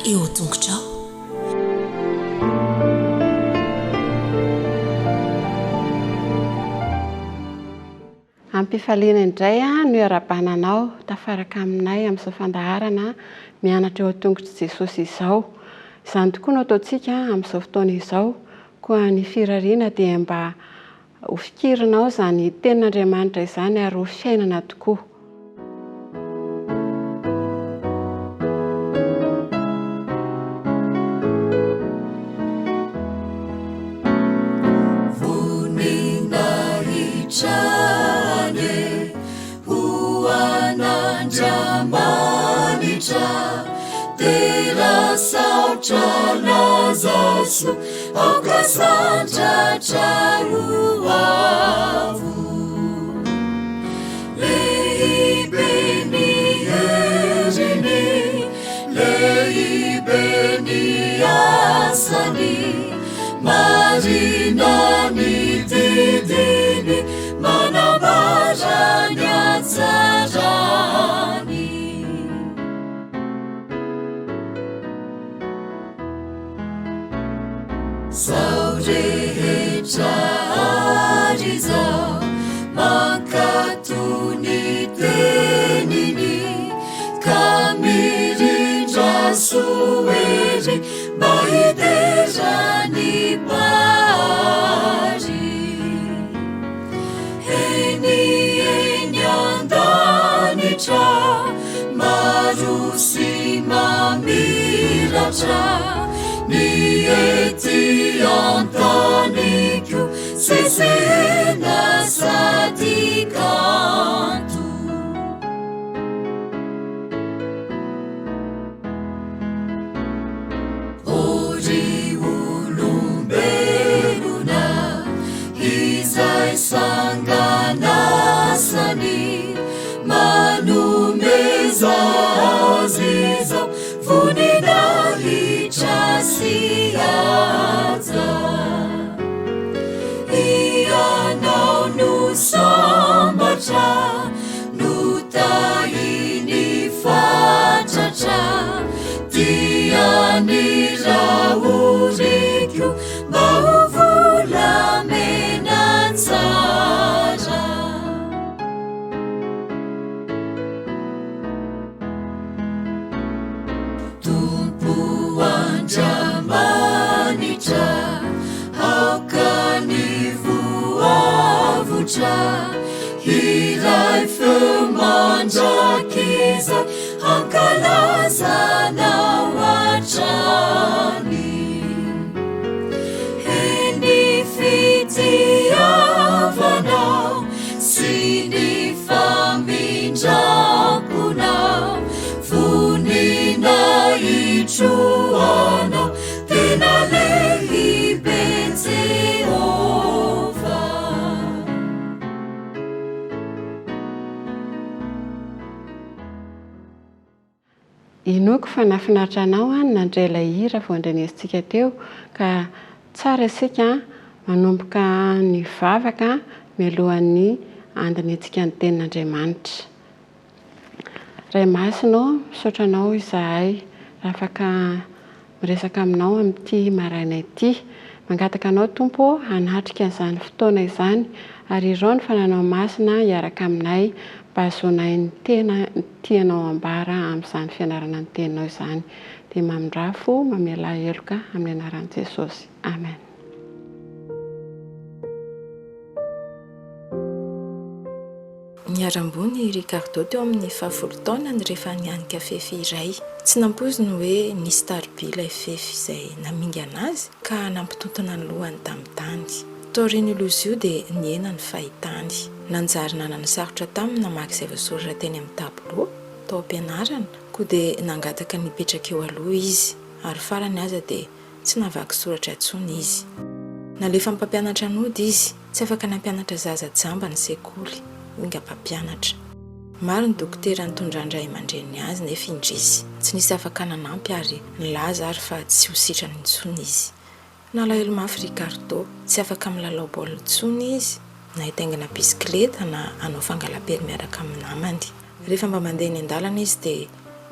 eo an-tongotrao. Am-pifaliana indray no iarahabana anao tafaraka aminay amin'izao fandaharana Mianatra eo an-tongotr'i Jesosy izao. Izany tokoa no ataontsika amin'izao fotoana izao, koa ny firariana dia mba Ho fikirinao izany tenin'Andriamanitra izany ary ho fiainana tokoa. Voninahitra anie ho an'Andriamanitra, dera saotra laza soa. Aoka sandratra ho avo. Lehibe ny heriny, lehibe ny asany, marina ny didiny, manambara ny hatsarany. Zao rehetra ary izao mankatò ny teniny ka mirindra soa ery mba hidera ny Mpahary. Eny eny an-danitra maro sy mamiratra ny ety an-tany koa sesehena sady kanto. O ry olombelona izay sanganasany, manomeza azy izao voninahitra sy haja. Ianao no sambatra. Notahiny fatratra dia ny rahoriko mba ho volamena tsara. Tompo Andriamanitra, aoka ny voavotra hiray feo mandrakizay hankalaza Anao hatrany. He ny fitiavanao sy ny famindram-ponao, voninahitro Anao, tena lehibe Jehovah. Inoako fa nahafinaritra anao ny nandre ilay hira vao andrenesintsika teo ka tsara isika manomboka ny vavaka mialohan'ny handinihintsika ny tenin'Andriamanitra. Ray Masina ô, misaotra Anao izahay raha afaka miresaka aminao amin'ity maraina ity. Mangataka Anao Tompo ô hanatrika an'izany fotoana izany ary irao ny Fananao Masina hiaraka aminay mba hahazoanay ny tena tianao ambara amin'izany fianarana ny Teninao izany. Dia mamindrà fo, mamelà heloka amin'ny anaran'i Jesosy. Amen. Niharam-bono i Ricardo teo amin'ny fahafolo taonany rehefa nianika fefy iray. Tsy nampoiziny hoe nisy taroby ilay fefy izay namingana azy ka nampitontona ny lohany tamin'ny tany. Taorian'io loza io dia nihena ny fahitany. Nanjary nanana sarotra taminy namaky izay voasoratra teny amin'ny tableau tao am-pianarana, koa dia nangataka ny hipetraka eo aloha izy, ary farany aza dia Tsy nahavaky soratra intsony izy. Nalefan'ny mpampianatra nody izy. Tsy afaka nampianatra zaza jamba ny sekoly, hoy nga mpampianatra. Maro ny dokotera nitondran-dray aman-dreniny azy nefa indrisy, tsy nisy afaka nanampy ary nilaza ary fa tsy ho sitrana intsony izy. Nalahelo mafy Ricardo. Tsy afaka milalao baolina intsony izy, na hitaingina bisikileta na hanao fangalam-pery miaraka amin'ny namany. Rehefa mba mandeha eny an-dalana izy dia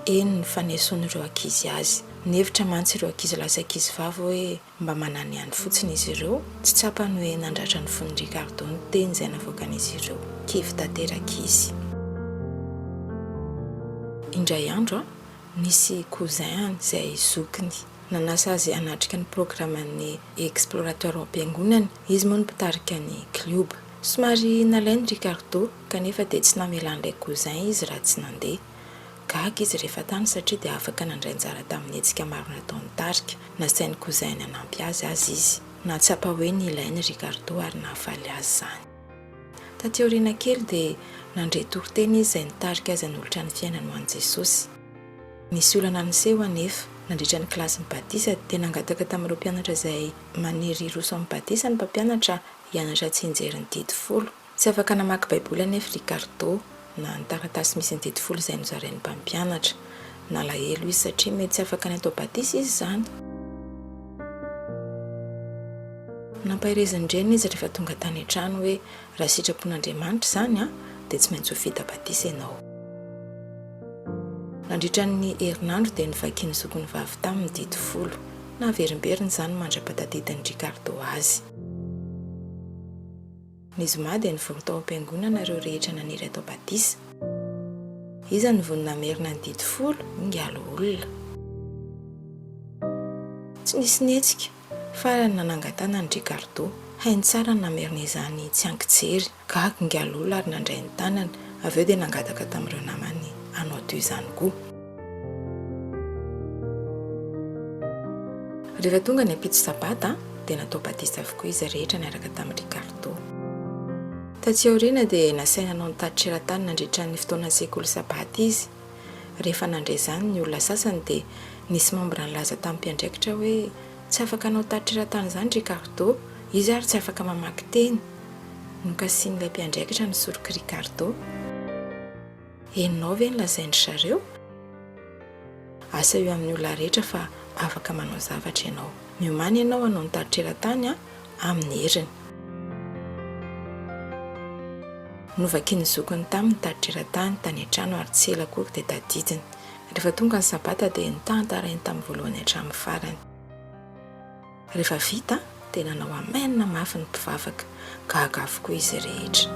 heno ny fanesoan'ireo ankizy azy. Nihevitra mantsy ireo ankizilahy sy ankizivavy hoe mba mananihany fotsiny izy ireo. Tsy tsapany hoe nandratra ny fon'i Ricardo ny teny izay navoakan'izy ireo. Kivy tanteraka izy. Indray andro, nisy cousin-ny izay zokiny, nanasa azy hanatrika ny programan'ny Explorateur ao am-piangonany. Izy moa no mpitarika ny klioba. Somary nalain'i Ricardo, kanefa dia tsy namela an'ilay cousin izy raha tsy nandeha. Gaga izy rehefa tany satria dia afaka nandray anjara tamin'ny hetsika maro nataon'ny tarika. Nasain'ny cousin-ny hanampy azy aza izy. Nahatsapa hoe nilainy i Ricardo ary nahafaly azy izany. Taty aoriana kely dia nandre toriteny izy izay nitarika azy hanolotra ny fiainany ho an'i Jesosy. Nisy olana niseho anefa. Nandritra ny kilasin'ny batisa dia nangataka tamin'ireo mpianatra izay maniry hiroso amin'ny batisa ny mpampianatra hianatra tsianjery ny Didy Folo. Tsy afaka namaky Baiboly anefa i Ricardo, na ny taratasy misy ny Didy Folo izay nozarain'ny mpampianatra. Nalahelo izy satria mety tsy afaka ny hatao batisa izy izany. Nampaherezin'ny reniny izy rehefa tonga tany an-trano hoe, Raha sitrapon'Andriamanitra izany, dia tsy maintsy ho vita batisa ianao. Nandritra ny herinandro dia novakian'ny zokiny vavy taminy ny Didy Folo. Naverimberiny izany mandra-pahatadidin'i Ricardo azy. Ny zoma dia nivory tao am-piangonana ireo rehetra naniry hatao batisa. Iza no vonona hamerina ny Didy Folo? Ingahy Loholona. Tsy nisy nihetsika. Farany nanangan-tanana i Ricardo. Hainy tsara ny namerina izany tsy an-kijery. Gaga Ingahy Loholona ary nandray ny tanany. Avy eo dia nangataka tamin'ireo namany hanao toy izany koa. Rehefa tonga ny ampitso Sabata, dia natao batisa avokoa izy rehetra niaraka tamin'i Ricardo. Taty aoriana dia nasaina nanao ny tatitra eran-tany nandritra ny fotoanan'ny sekoly Sabata izy. Rehefa nandre izany ny olona sasany dia nisy mambra nilaza tamin'ny mpiandraikitra hoe, Tsy afaka hanao tatitra eran-tany izany Ricardo, izy ary tsy afaka mamaky teny. Nokasihin'ilay mpiandraikitra ny sorok'i Ricardo. Henonao ve ny lazain-dry zareo? Asehoy amin'ny olona rehetra fa afaka manao zavatra ianao. Miomàna ianao hanao ny tatitra eran-tany amin'ny heriny. Novakian'ny zokiny taminy ny tatitra eran-tany tany an-trano ary tsy ela akory dia tadidiny. Rehefa tonga ny Sabata dia notantarainy tamin'ny voalohany hatramin'ny farany. Rehefa vita dia nanao amen mafy ny mpivavaka. Gaga avokoa izy rehetra.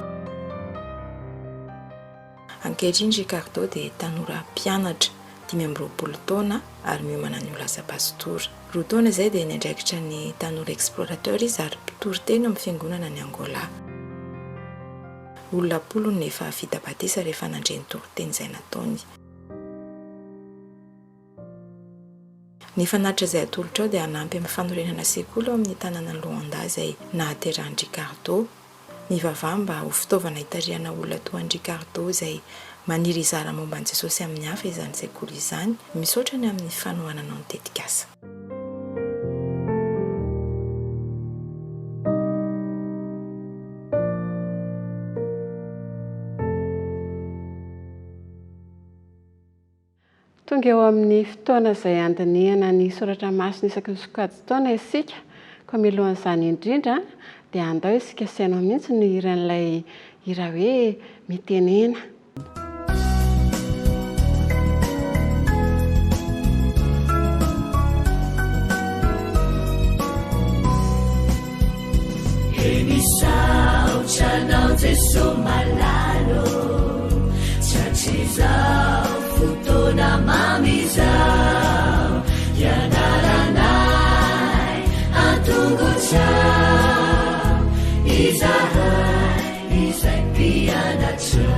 Ankehitriny Ricardo dia tanora mpianatra, 25 taona ary miomana ny ho lasa pastora. Roa taona izay dia niandraikitra ny Tanora Explorateur izy ary mpitory teny ao amin'ny fiangonana any Angola. Olona am-polony no efa vita batisa rehefa nandre ny toriteny izay nataony. Ny fanatitra izay atolotrao dia hanampy amin'ny fanorenana sekoly ao amin'ny tanànan'i Luanda izay nahaterahan'i Ricardo. Mivavaha mba ho fitaovana hitarihana olona toa an'i Ricardo izay maniry hizara momba an'i Jesosy amin'ny hafa izany sekoly izany. Misaotra ny amin'ny fanohananao ny tetikasa. Tonga eo amin'ny fotoana izay handinihana ny soratra masina isaky ny sokajin-taona isika, koa mialohan'izany indrindra dia andao isika saino mihitsy ny hiran'ilay hira hoe Mitenena. He misaotra anao Jeso malala ô, Tsy hatrizao fotoana mamy izao, Hianaranay an-tongotrao, Izahay izay mpianatrao.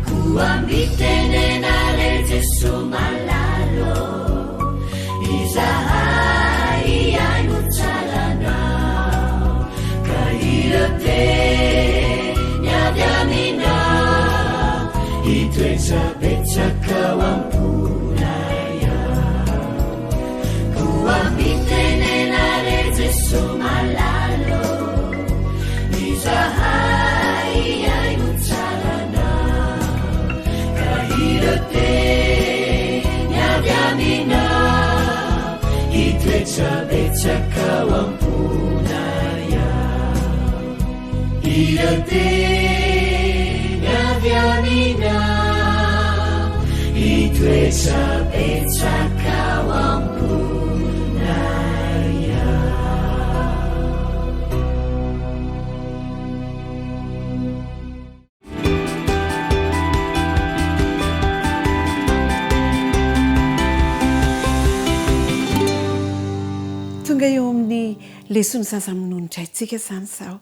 Koa mitenena re Jeso malala ô, Izahay hihaino tsara Anao, Ka ireo teny avy Aminao, Hitoetra betsaka ao am-ponay ao. Koa mitenena re Jeso malala ô, Izahay hihaino tsara Anao, Ka ireo teny avy Aminao, Hitoetra betsaka ao am-ponay ao. Ireo teny avy Aminao, Hitoetra betsaka. Leson'ny zaza minono indray tsika izany izao.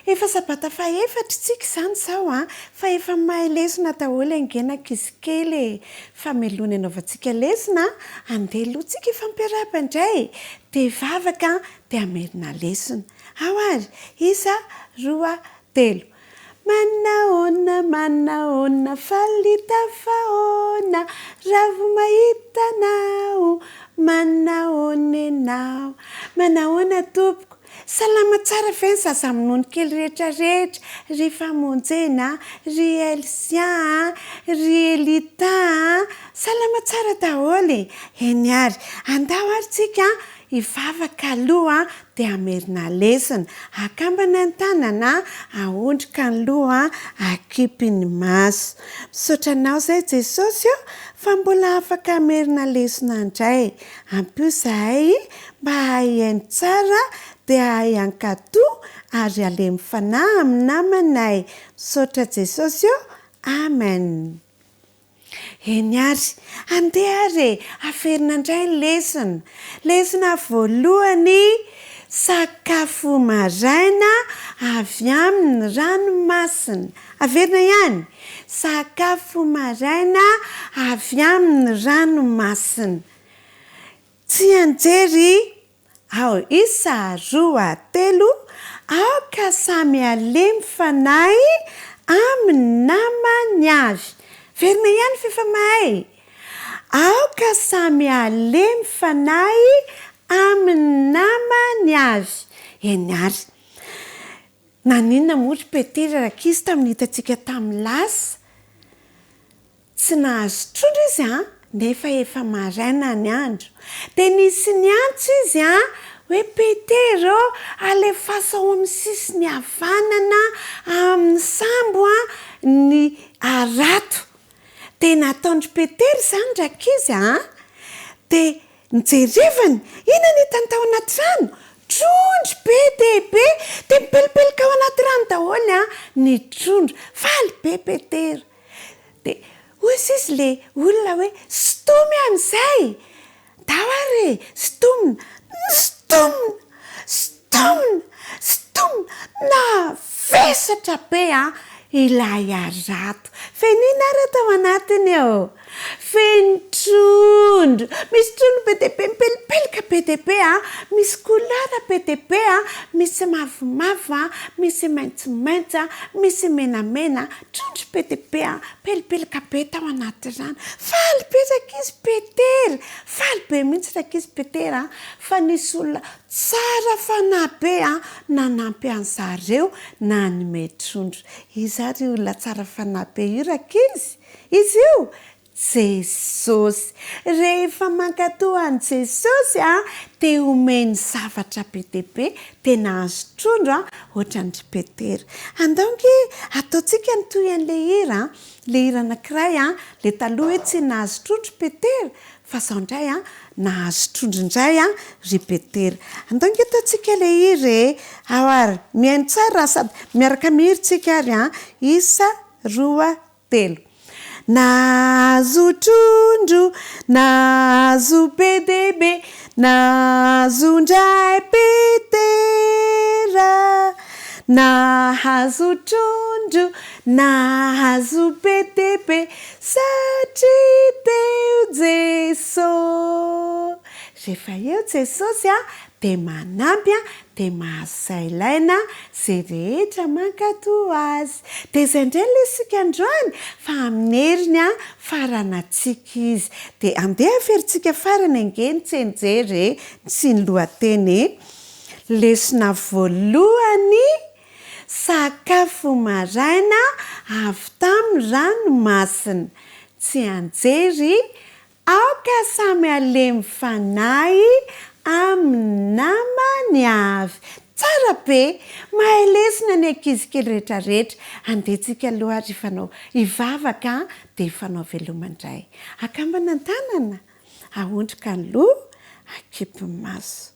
Efa sabata fahefatra tsika izany izao an! Fa efa mahay lesona daholo ange ny ankizy kely e! Fa mialoha ny hanaovantsika lesona an, andeha aloha tsika hifampiarahaba indray e! Dia hivavaka an, dia hamerina lesona. Ao ary! Isa, roa, telo. Manahoana, manahoana, faly tafahoana, ravo mahita anao, manahoana ianao. Manahoana tompoko, salama tsara ve ny zaza minono kely rehetra rehetra, ry Famonjena a, ry Elsia a, ry Elita a, salama tsara daholo e, eny ary, andao ary tsika Hivavaka aloha dia hamerina lesona. Akambana ny tanana, ahondrika ny loha, akipy ny maso. Misaotra anao izay Jesosy ô fa mbola afaka hamerina lesona indray. Ampio izahay mba hahay hihaino tsara dia hahay hankatò ary halemy fanahy amin'ny namanay. Misaotra Jesosy ô. Amen. Eny ary, andeha ary e, averina indray ny lesona. Lesona voalohany, sakafo maraina avy amin'ny ranomasina. Averina ihany, sakafo maraina avy amin'ny ranomasina. Tsianjery Ao, isa, roa, telo, aoka samy halemy fanahy amin'ny namany avy. Verina ihany f'efa mahay. Aoka samy halemy fanahy amin'ny namany avy. Eny àry. Naninona moa ry Petera rankizy tamin'ny hitantsika tamin'ny lasa? Tsy nahazo trondro izy an, nefa efa maraina ny andro. Dia nisy niantso izy an, hoe Petera ô, alefaso ao amin'ny sisiny havanana amin'ny sambo an ny harato. Dia nataon-dry Petera izany rankizy an. Dia nijerevany, inona no hitany tao anaty rano? Trondro be dia be! Dia mipelipelika ao anaty rano daholo an ny trondro. Faly be Petera. Dia hoy sisa ilay olona hoe, Sintomy amin'izay! Ndao ary e! Sintomina! Sintomina! Sintomina! Sintomina! Navesatra be an ilay harato. Feno inona ary tao anatiny eo? Feno trondro! Misy trondro be dia be mipelipelika be dia be an! Misy couleur be dia be an! Misy mavomavo an! Misy maitsomaitso an! Misy menamena an! Trondro be dia be an! Pelipelika be tao anaty rano. Faly be rankizy Petera! Faly be mihitsy rankizy Petera an! Fa nisy olona tsara fanahy be an! Nanampy an'zareo nanome trondro. Iza ary io olona tsara fanahy be io rankizy? Iza io? Jesosy. Rehefa mankatò an'i Jesosy an, dia omeny zavatra be dia be, tena azo trondro an, ohatran-dry Petera. Andao ange ataontsika ny tohy an'ilay hira an, ilay hira anankiray an, ilay taloha hoe tsy nahazo trondro Petera, fa izao indray an, nahazo trondro indray an ry Petera. Andao ange ataontsika ilay hira e. Ao ary, mihaino tsara sady miaraka mihira tsika ary an, isa, roa, telo. Nahazo trondro, nahazo be dia be, nahazo indray Petera. Nahazo trondro, nahazo be dia be, satria teo Jeso. Rehefa eo Jesosy dia manampy dia mahazo izay ilaina izay rehetra mankatò azy. Dia izay indray ilay isika androany fa amin'ny heriny faranantsika izy. Dia andeha averintsika farany ange ny tsianjery e, sy ny lohateny e. Lesona voalohany, sakafo maraina avy tamin'ny ranomasina. Tsianjery Aoka samy halemy fanahy amin'ny namany avy. Tsara be! Mahay lesona ny ankizy kely rehetra rehetra. Andeha tsika aloha ary hifanao hivavaka dia hifanao veloma indray. Akambana ny tanana, ahondrika ny loha, akipy ny maso.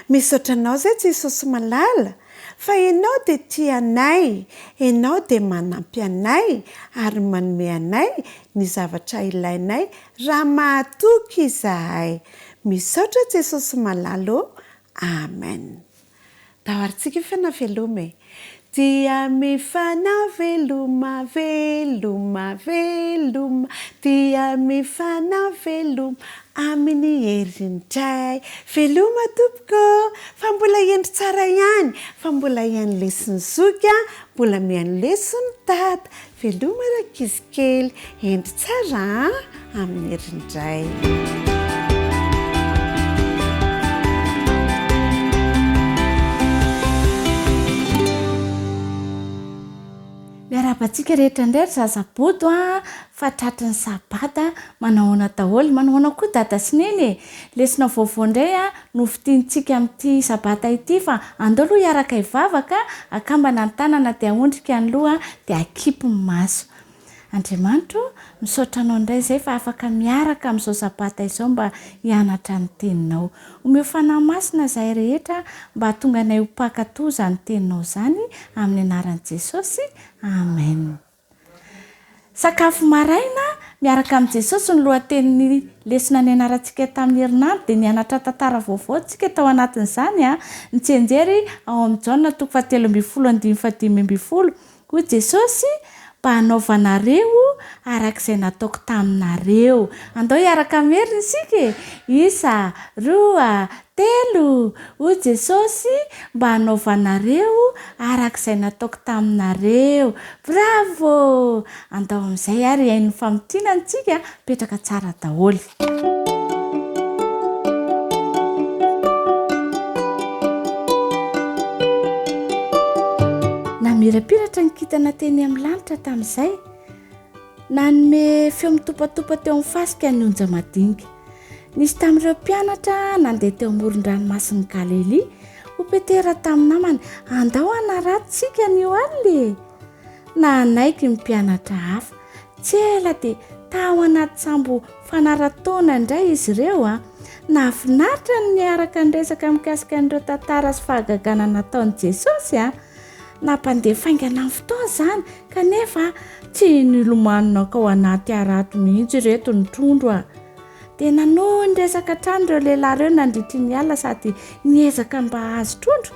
Misaotra anao zay Jesosy malala fa enao dia tia anay, enao dia manampy anay ary manome anay ny zavatra ilainay raha mahatoky izahay. Misaotra Jesosy malala ô. Amen. Ndao ary tsika hifanao veloma e! Dia mifanao veloma, veloma, veloma, dia mifanao veloma amin'ny herindray. Veloma tompoko ô! Fa mbola hendry tsara ihany, fa mbola hihaino leson'ny zoky an, mbola mihaino leson'ny dada. Veloma rankizy kely, hendry tsara an! Amin'ny herindray. Miarahaba antsika rehetra indray ry zaza bodo a, fa tratry ny sabata, manao ahoana daholo, manao ahoana koa dada sy neny e, lesona vaovao indray a no fintinitsika amin'ity sabata ity fa andao aloha hiaraka hivavaka, akambana ny tanana dia ahondrika ny loha dia akipy ny maso. Andriamanitra o, misaotra Anao indray izay fa afaka miaraka amin'izao sabata izao mba hianatra ny Teninao. Omeo Fanahy Masina izahay rehetra mba hahatonga anay ho mpankatò izany Teninao izany, amin'ny anaran'i Jesosy, Amen. Sakafo maraina miaraka amin'i Jesosy no lohatenin'ny lesona nianarantsika tamin'ny herinandro dia nianatra tantara vaovao isika tao anatin'izany a! Ny tsianjery ao amin'ny Jaona toko fahatelo ambin'ny folo andininy fahadimy ambin'ny folo Hoy Jesosy, Mba hanaovanareo araka izay nataoko taminareo. Andao hiaraka hamerina isika e! Isa, roa, telo! Hoy Jesosy, Mba hanaovanareo araka izay nataoko taminareo. Bravo! Andao amin'izay ary hihaino ny famintinana isika, mipetraka tsara daholo. Namirapiratra ny kintana teny amin'ny lanitra tamin'izay. Nanome feo mitopatopa teo amin'ny fasika ny onja madinika. Nisy tamin'ireo mpianatra nandeha teo amoron-dranomasin'i Galilia. Hoy Petera tamin'ny namany, Andao hanarato isika anio alina e! Nanaiky ny mpianatra hafa. Tsy ela dia tao anaty sambo fanaratoana indray izy ireo. Nahafinaritra ny niaraka niresaka mikasika an'ireo tantara sy fahagagana nataon'i Jesosy. Nampandeha faingana ny fotoana izany, kanefa tsy nilomano nankao anaty harato mihitsy ireto ny trondro. Dia nanohy niresaka hatrany ireo lehilahy ireo nandritry ny alina sady niezaka mba hahazo trondro.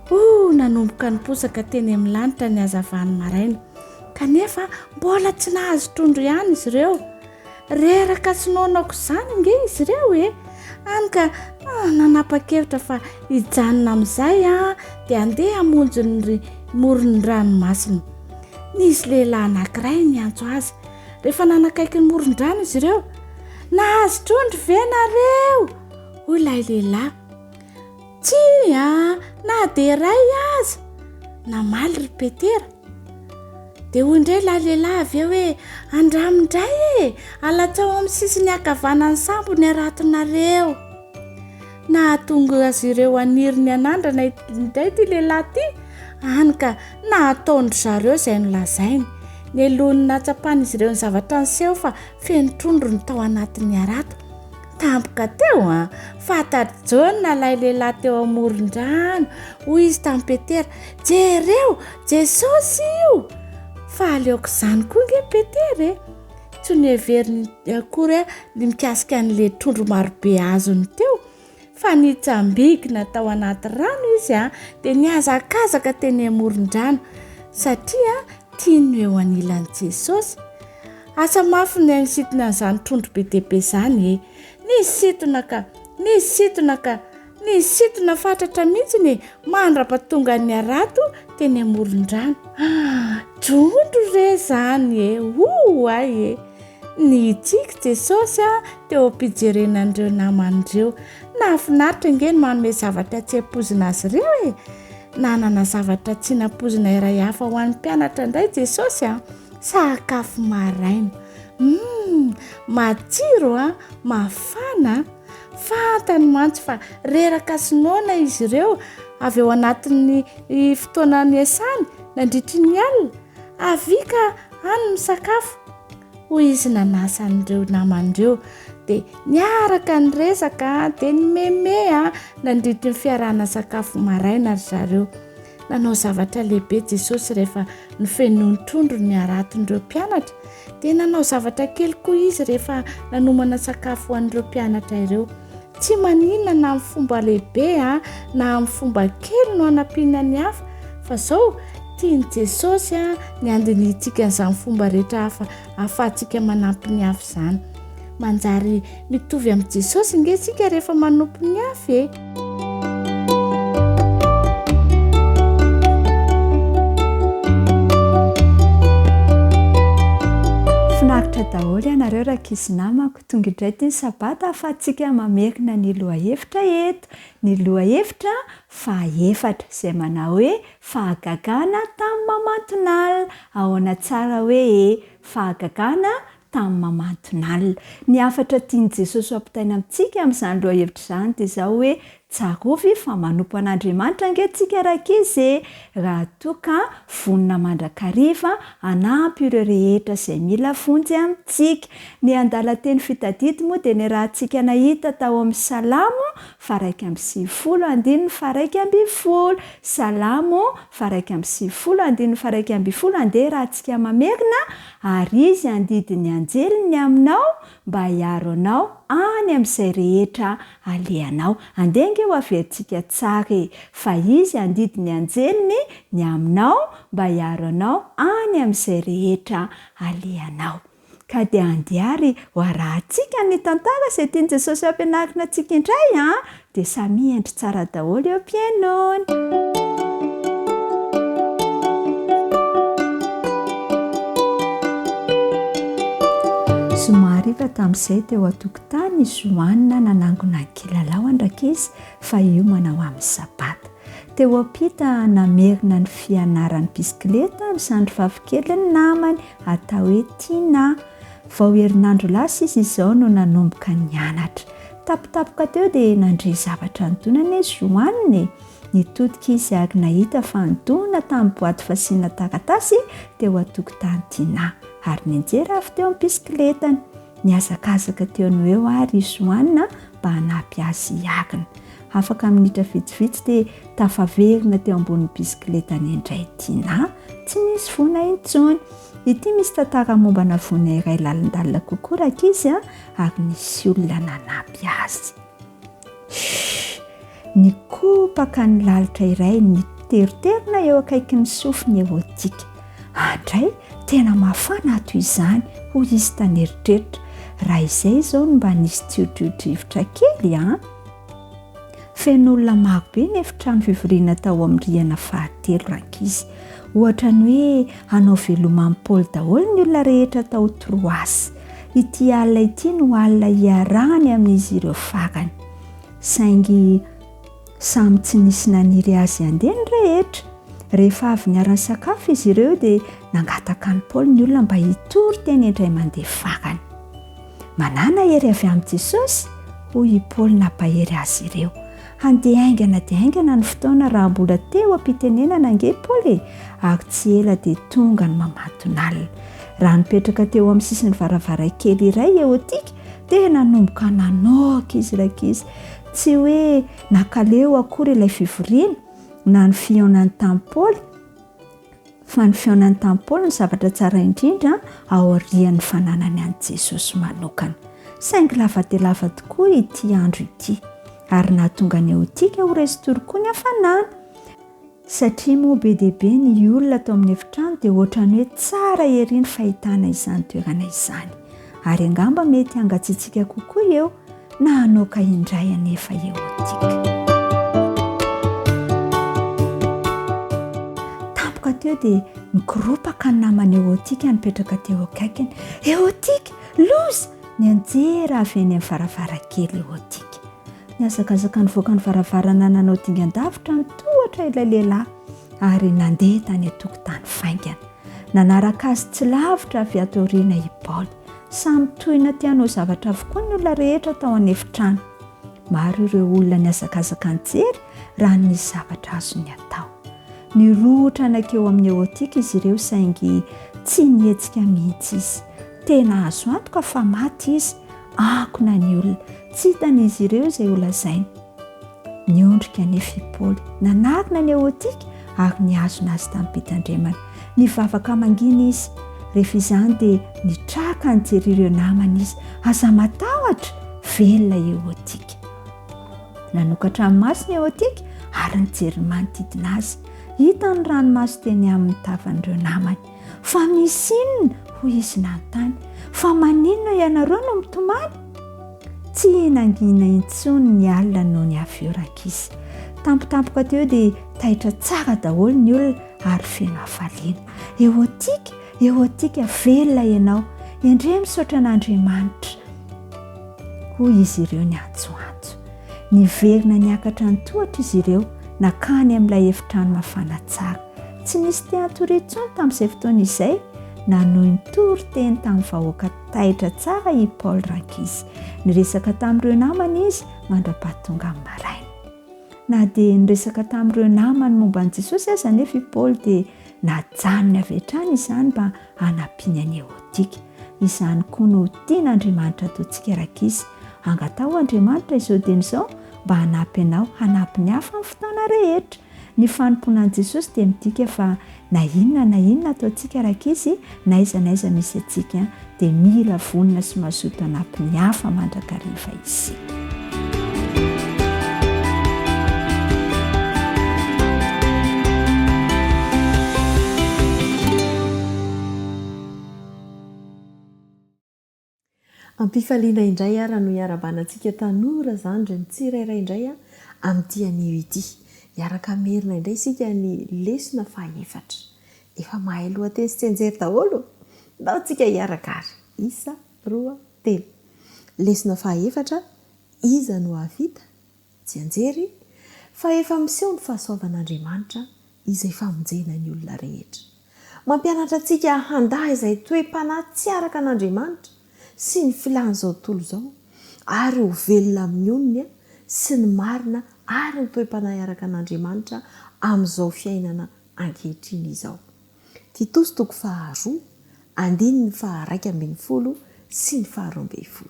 Oh, nanomboka niposaka teny amin'ny lanitra ny hazavan'ny maraina. Kanefa mbola tsy nahazo trondro ihany izy ireo. Reraka sy noana aok'izany ange izy ireo e! Hany ka ah, nanapa-kevitra fa hijanona amin'izay ah, dia handeha hamonjy ny moron'ny ranomasina. Nisy lehilahy anankiray niantso azy rehefa nanakaiky ny moron-drano izy ireo. Nahazo trondro ve nareo? hoy ilay lehilahy. Tsia, na dia iray aza! Namaly ry Petera. Dia hoy indray ilay lehilahy avy eo hoe, Andramo indray e! Alatsao amin'ny sisiny ankavanan'ny sambo ny haratonareo. Nahatonga azy ireo haniry ny hanandrana indray ity lehilahy ity, hany ka nahataon-dry zareo izay nolazainy. Nelohin'ny nahatsapan'izy ireo ny zavatra niseho fa feno trondro ny tao anatin'ny harato. Tampoka teo, fantatr'i Jaona ilay lehilahy teo amoron-drano. Hoy izy tamin'i Petera, Jereo, Jesosy io! Faly aoka izany koa ange Petera e! Tsy noheveriny akory ny mikasika an'ilay trondro marobe azony teo, fa nitsambikina tao anaty rano izy dia nihazakazaka teny amoron-drano, satria tiany ny ho eo anilan'i Jesosy. Asa mafy ny nisintona an'izany trondro be dia be izany e! Nisintona ka! Nisintona ka! Nisintona fatratra mihitsiny e! Mandra-patongan'ny harato teny amoron-drano. Ah! Trondro re izany e! Oay e! Nitsiky Jesosy teo am-pijerena an'ireo namany ireo. Nahafinaritra ange ny manome zavatra tsy ampoizina azy ireo e! Nanana zavatra tsy nampoizina iray hafa ho an'ny mpianatra indray Jesosy a! Sakafo maraina. Humm! Matsiro an! Mafana an! Fantany mantsy fa reraka sy noana izy ireo avy ao anatin'ny fotoana niasany nandritry ny alina. Avia ka any misakafo, hoy izy nanasa an'ireo namany ireo. Dia niaraka niresaka dia nimemeha nandritry ny fiarahana sakafo maraina ry zareo. Nanao zavatra lehibe Jesosy rehefa nofenoiny trondro ny haraton'ireo mpianatra, dia nanao zavatra kely koa izy rehefa nanomana sakafo ho an'ireo mpianatra ireo. Tsy maninona na amin'ny fomba lehibe na amin'ny fomba kely no hanampiana ny hafa, fa izao, tian'i Jesosy ny handinihintsika an'izany fomba rehetra hafa ahafahantsika manampy ny hafa izany. Manjary mitovy amin'i Jesosy ange isika rehefa manompo ny hafa e! Finaritra daholo ianareo rankizy namako, tonga indray ity ny sabata ahafahantsika mamerina ny lohahevitra eto, ny lohahevitra fahaefatra izay manao hoe fahagagana tamin'ny mamantonalina, ahoana tsara hoe e, fahagagana tamin'ny mamantonalina. Ny hafatra tian'i Jesosy ho ampitaina amintsika amin'izany lohahevitra izany dia izao hoe, Tsarovy fa manompo an'Andriamanitra ange tsika rankizy e! Raha toa ka vonona mandrakariva hanampy ireo rehetra izay mila vonjy amintsika. Ny andalan-teny fitadidy moa dia niarahantsika nahita tao amin'ny Salamo faha-91 andininy faha-11. Salamo faha-91 andininy faha-11 Andeha rahantsika mamerina Ary izy handidy ny anjeliny ny aminao mba hiaro anao any amin'izay rehetra alehanao. Andeha ange ho averintsika tsara e! Fa izy handidy ny anjeliny ny aminao mba hiaro anao any amin'izay rehetra alehanao. Ka dia andeha ary ho arahantsika ny tantara izay tian'i Jesosy hampianarina antsika indray an! Dia samia hendry tsara daholo eo am-pihainoana. Zoma hariva tamin'izay teo an-tokotany i Joanna nanangona ny kilalao an-drankizy fa hiomana ho amin'ny Sabata. Teo am-pita namerina ny fianarany bisikileta ny zandry vavikeliny namany atao hoe Tina. Vao herinandro lasa izy izao no nanomboka nianatra. Tampotampoka teo dia nandre zavatra nidona anie Joanne e! Nitodika izy ary nahita fa nidona tamin'ny boaty fasiana taratasy teo an-tokotany Tina, ary nianjera avy teo amin'ny bisikiletany. Nihazakazaka teo no eo àry i Joanne mba hanampy azy hiarina. Afaka minitra vitsivitsy dia tafaverina teo ambonin'ny bisikiletany indray Tina, tsy nisy voana intsony. Ity misy tantara mombana voana iray lalindalina kokoa rankizy a, ary nisy olona nanampy azy. Shh! Nikopaka ny lalitra iray niteronterona eo akaikin'ny sofiny Eotika. Andray, tena mafana ato izany, hoy izy taneritreritra, raha izay izao no mba nisy tsiodriodrivotra kely an! Feno olona maro be ny efitrano fivoriana tao amin'ny rihana fahatelo, rankizy. Ohatra ny hoe hanao veloma amin'i Paoly daholo ny olona rehetra tao Troasy. Ity alina ity no alina hiarahany amin'izy ireo farany. Saingy samy tsy nisy naniry azy handeha ny rehetra. Rehefa avy niara-nisakafo izy ireo dia nangataka an'i Paoly ny olona mba hitory teny indray mandeha farany. Manàna hery avy amin'i Jesosy, hoy i Paoly nampahery azy ireo. Handeha haingana dia haingana ny fotoana raha mbola teo am-pitenenana ange Paoly e, ary tsy ela dia tonga ny mamatonalina. Raha nipetraka teo amin'ny sisin'ny varavarankely iray i Eotika, dia nanomboka nanoaka izy rankizy. Tsy hoe nankaleo akory ilay fivoriana, na ny fihaonany tamin'i Paoly, Fa ny fihaonany tamin'i Paoly no zavatra tsara indrindra aorian'ny fananany an'i Jesosy manokana. Saingy lava dia lava tokoa ity andro ity, ary nahatonga an'i Eotika ho resin-tory koa ny hafanana. Satria moa be dia be ny olona tao amin'ny efitrano dia hoatran'ny hoe tsara ery ny fahitana izany toerana izany. Ary angamba mety hangatsiatsiaka kokoa eo na hanoaka indray anefa Eotika. Tampoka teo dia nikoropaka ny naman'i Eotika nipetraka teo akaikiny. Eotika! Loza! Nianjera avy eny amin'ny varavarankely Eotika. Nihazakazaka nivoaka ny varavarana nanao dingan-davitra nitohatra ilay lehilahy ary nandeha tany an-tokotany faingana. Nanaraka azy tsy lavitra avy ato aoriana i Paoly. Samy tohina te hanao zavatra avokoa ny olona rehetra tao an'efitrano. Maro ireo olona nihazakazaka nijery raha nisy zavatra azony atao. Nirohotra nankeo amin'i Eotika izy ireo saingy tsy nihetsika mihitsy izy. Tena azo antoka fa maty izy. Ankona ny olona. Tsy hitan'izy ireo izay holazaina. Niondrika anefa i Paoly, nanarina an'i Eotika ary nihazona azy tamim-pitandremana. Nivavaka mangina izy. Rehefa izany dia nitraka nijery ireo namany izy. Aza matahotra! Velona i Eotika. Nanokatra ny masony i Eotika ary nijery ny manodidina azy. Hitany ny ranomaso teny amin'ny tavan'ireo namany. Fa misy inona? hoy izy nanontany. Fa maninona ianareo no mitomany? Tsy nangina intsony ny alina nony avy eo rankizy. Tampotampoka teo dia taitra tsara daholo ny olona ary feno hafaliana. Eotika, Eotika, velona ianao! Endrey misaotra an'Andriamanitra! Hoy izy ireo niantsoantso. Niverina niakatra ny tohatra izy ireo, nankany amin'ilay efitrano mafana tsara. Tsy nisy te hatory intsony tamin'izay fotoana izay. Nanohy nitory teny tamin'ny vahoaka taitra tsara i Paoly rankizy. Niresaka tamin'ireo namany izy mandra-pahatonga amin'ny maraina. Na dia niresaka tamin'ireo namany momba an'i Jesosy aza anefa i Paoly dia najanony avy hatrany izany mba hanampiany an'i Eotika. Izany koa no tian'Andriamanitra hataontsika rankizy. Angataho Andriamanitra izao dieny izao mba hanampy anao hanampy ny hafa amin'ny fotoana rehetra. Ny fanompoana an'i Jesosy dia midika fa na inona na inona ataontsika rankizy, na aiza na aiza misy antsika, dia mila vonona sy mazoto hanampy ny hafa mandrakariva isika. Am-pifaliana indray ara no iarahabana antsika tanora zandriny tsirairay indray amin'ity anio ity. Hiaraka hamerina indray isika ny lesona fahaefatra. Efa mahay lohateny sy tsianjery daholo? Ndao tsika hiaraka ary. Isa, roa, telo. Lesona fahaefatra, Iza no hahavita? Tsianjery, fa efa miseho ny fahasoavan'Andriamanitra izay famonjena ny olona rehetra. Mampianatra antsika handà izay toe-panahy tsy araka an'Andriamanitra sy ny filàn'izao tontolo izao ary ho velona amin'ny onony sy ny marina ary ny toe-panahy araka an'Andriamanitra amin'izao fiainana ankehitriny izao. Titosy toko faharoa, andininy faha-11 sy ny faha-12.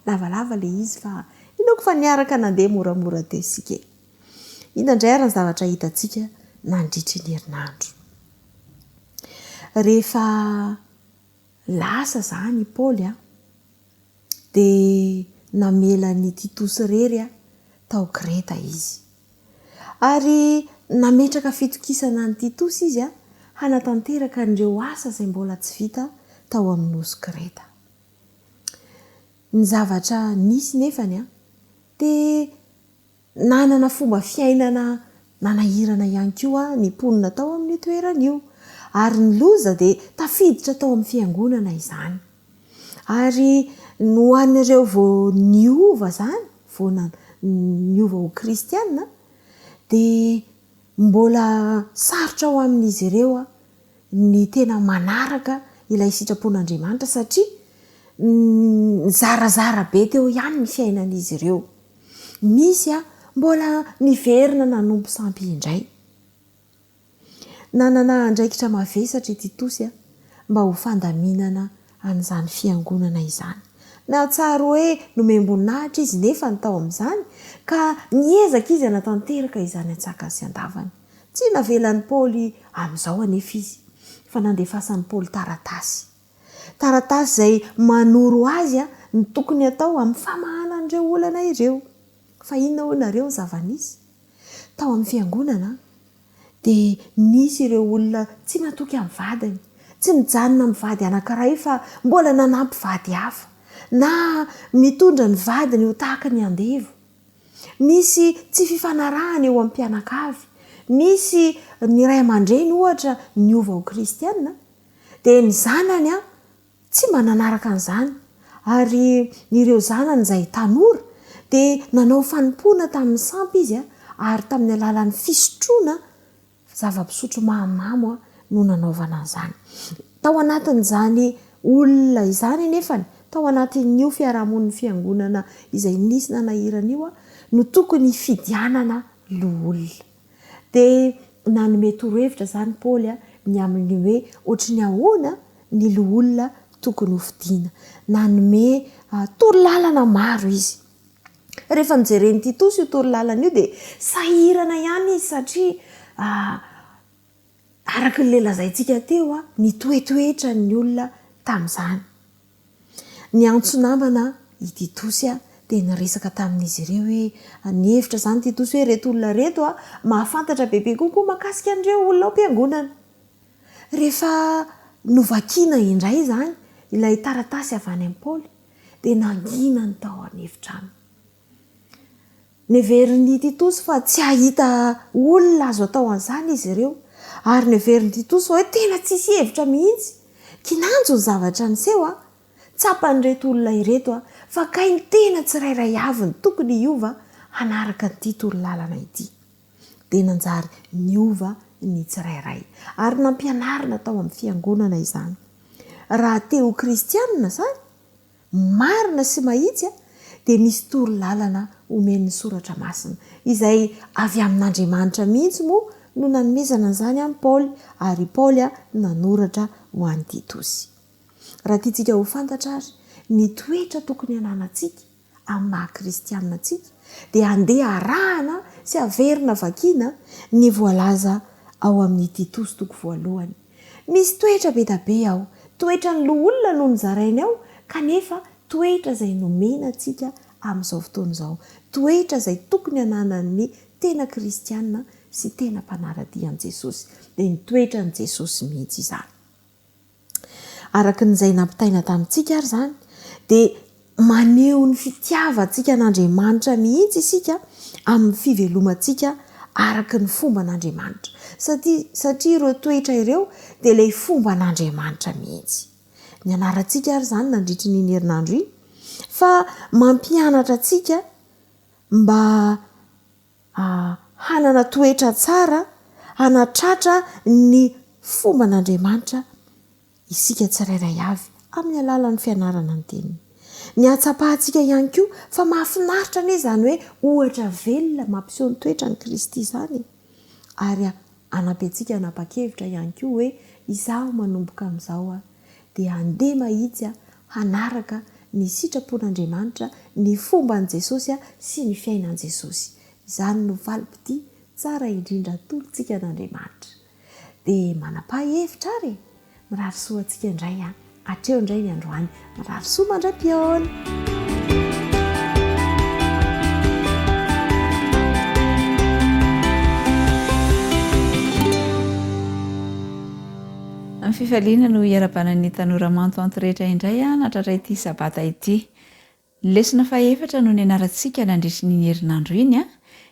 Lavalava ilay izy fa inoako fa niaraka nandeha moramora teo isika e. Inona indray ary ny zavatra hitantsika nandritry ny herinandro? Rehefa lasa izany i Paoly an, dia namela an'i Titosy irery tao Kreta izy. Ary nametraka fitokisana an'i Titosy izy hanatanteraka an'ireo asa izay mbola tsy vita tao amin'ny nosy Kreta. Ny zavatra nisy nefany dia nanana fomba fiainana nanahirana ihany koa ny mponina tao amin'io toerana io, ary ny loza dia tafiditra tao amin'ny fiangonana izany. Ary ny ho an'ireo vao niova izany, vao niova ho kristiana, dia mbola sarotra ho amin'izy ireo ny tena manaraka ilay sitrapon'Andriamanitra satria nizarazara be teo ihany ny fiainan'izy ireo. Misy mbola niverina nanompo sampy indray. Nanana andraikitra mavesatra i Titosy mba ho fandaminana an'izany fiangonana izany. Nahatsiaro hoe nomem-boninahitra izy nefa ny tao amin'izany ka niezaka izy hanatanteraka izany an-tsakany sy an-davany. Tsy navelan'i Paoly amin'izao anefa izy, fa nandefasan'i Paoly taratasy. Taratasy izay manoro azy ny tokony hatao amin'ny famahana an'ireo olana ireo. Fa inona hoy nareo ny zava-nisy? Tao amin'ny fiangonana dia nisy ireo olona tsy matoky amin'ny vadiny, tsy mijanona amin'ny vady anankiray fa mbola nanampy vady hafa, na mitondra ny vadiny ho tahaka ny andevo. Misy tsy fifanarahana eo amin'ny mpianakavy. Misy ny ray aman-dreny ohatra niova ho kristiana dia ny zanany tsy mba nanaraka an'izany ary ireo zanany izay tanora dia nanao fanompoana tamin'ny sampy izy ary tamin'ny alalan'ny fisotroana Zava-pisotro mahamamo no nanaovana an'izany. Tao anatin'izany olona izany anefany, tao anatin'io fiarahamonin'ny fiangonana izay nisy nanahirana io no tokony hifidianana loholona. Dia nanome torohevitra izany Paoly ny amin'ny hoe ohatry ny ahoana ny loholona tokony hofidiana. Nanome torolalana maro izy. Rehefa nojeren'i Titosy io torolalana io dia sahirana ihany izy satria araka ilay lazaintsika teo, nitoetoetra ny olona tamin'izany. Niantso namana i Titosy dia Dia niresaka tamin'izy ireo hoe, nihevitra izany Titosy hoe ireto olona ireto mahafantatra bebe kokoa mahakasika an'ireo olona ao am-piangonana. Rehefa novakina indray izany ilay taratasy avy any amin'i Paoly, dia nangina ny tao an'efitrano. Neverin'i Titosy fa tsy hahita olona azo atao an'izany izy ireo, ary neverin'i Titosy fa hoe tena tsisy hevitra mihitsy. Kinanjo ny zavatra niseho an! Tsapan'ireto olona ireto fa kay ny tena tsirairay avy no tokony hiova hanaraka an'ity torolalana ity. Dia nanjary niova ny tsirairay, ary nampianarina tao amin'ny fiangonana izany. Raha te ho kristianina izany, marina sy mahitsy dia misy toro lalana omen'ny Soratra Masina, izay avy amin'Andriamanitra mihitsy moa no nanomezana an'izany an'i Paoly, ary i Paoly nanoratra ho an'i Titosy. Raha tiantsika ho fantatra àry ny toetra tokony hananantsika amin'ny maha kristianina antsika, dia andeha arahana sy averina vakiana ny voalaza ao amin'ny Titosy toko voalohany. Misy toetra be da be ao, toetran'ny loholona no nozarainy ao, kanefa toetra izay nomena antsika amin'izao fotoana izao, toetra izay tokony hananan'ny tena kristiana sy tena mpanara-dia an'i Jesosy, dia ny toetran'i Jesosy mihitsy izany. Araka ny izay nampitaina tamintsika ary izany, dia maneho ny fitiavantsika an'Andriamanitra mihitsy isika amin'ny fivelomantsika araka ny fomban'Andriamanitra. Satria, satria ireo toetra ireo dia ilay fomban'Andriamanitra mihitsy. Nianarantsika ary izany nandritry ny iny herinandro iny fa mampianatra antsika mba hanana toetra tsara, hanatratra ny fomban'Andriamanitra isika tsirairay avy amin'ny alalan'ny fianarana ny Teniny. Ny hahatsapantsika ihany koa fa mahafinaritra anie izany hoe ohatra velona mampiseho ny toetran'i Kristy izany e! Ary hanampy antsika hanapa-kevitra ihany koa hoe izaho manomboka amin'izao aho dia handeha mahitsy hanaraka ny sitrapon'Andriamanitra, ny fomban'i Jesosy sy ny fiainan'i Jesosy. Izany no valim-pitia tsara indrindra atolotsika an'Andriamanitra. Dia manapaha hevitra ary e! Mirary soa antsika indray an! Hatreo indray ny androany. Mirary soa mandra-pihaona! Amin'ny fifaliana no hiarahabana ny tanora manto anto rehetra indray nahatratra ity sabata ity. Ny lesona fahefatra no nianarantsika nandritry ny iny herinandro iny,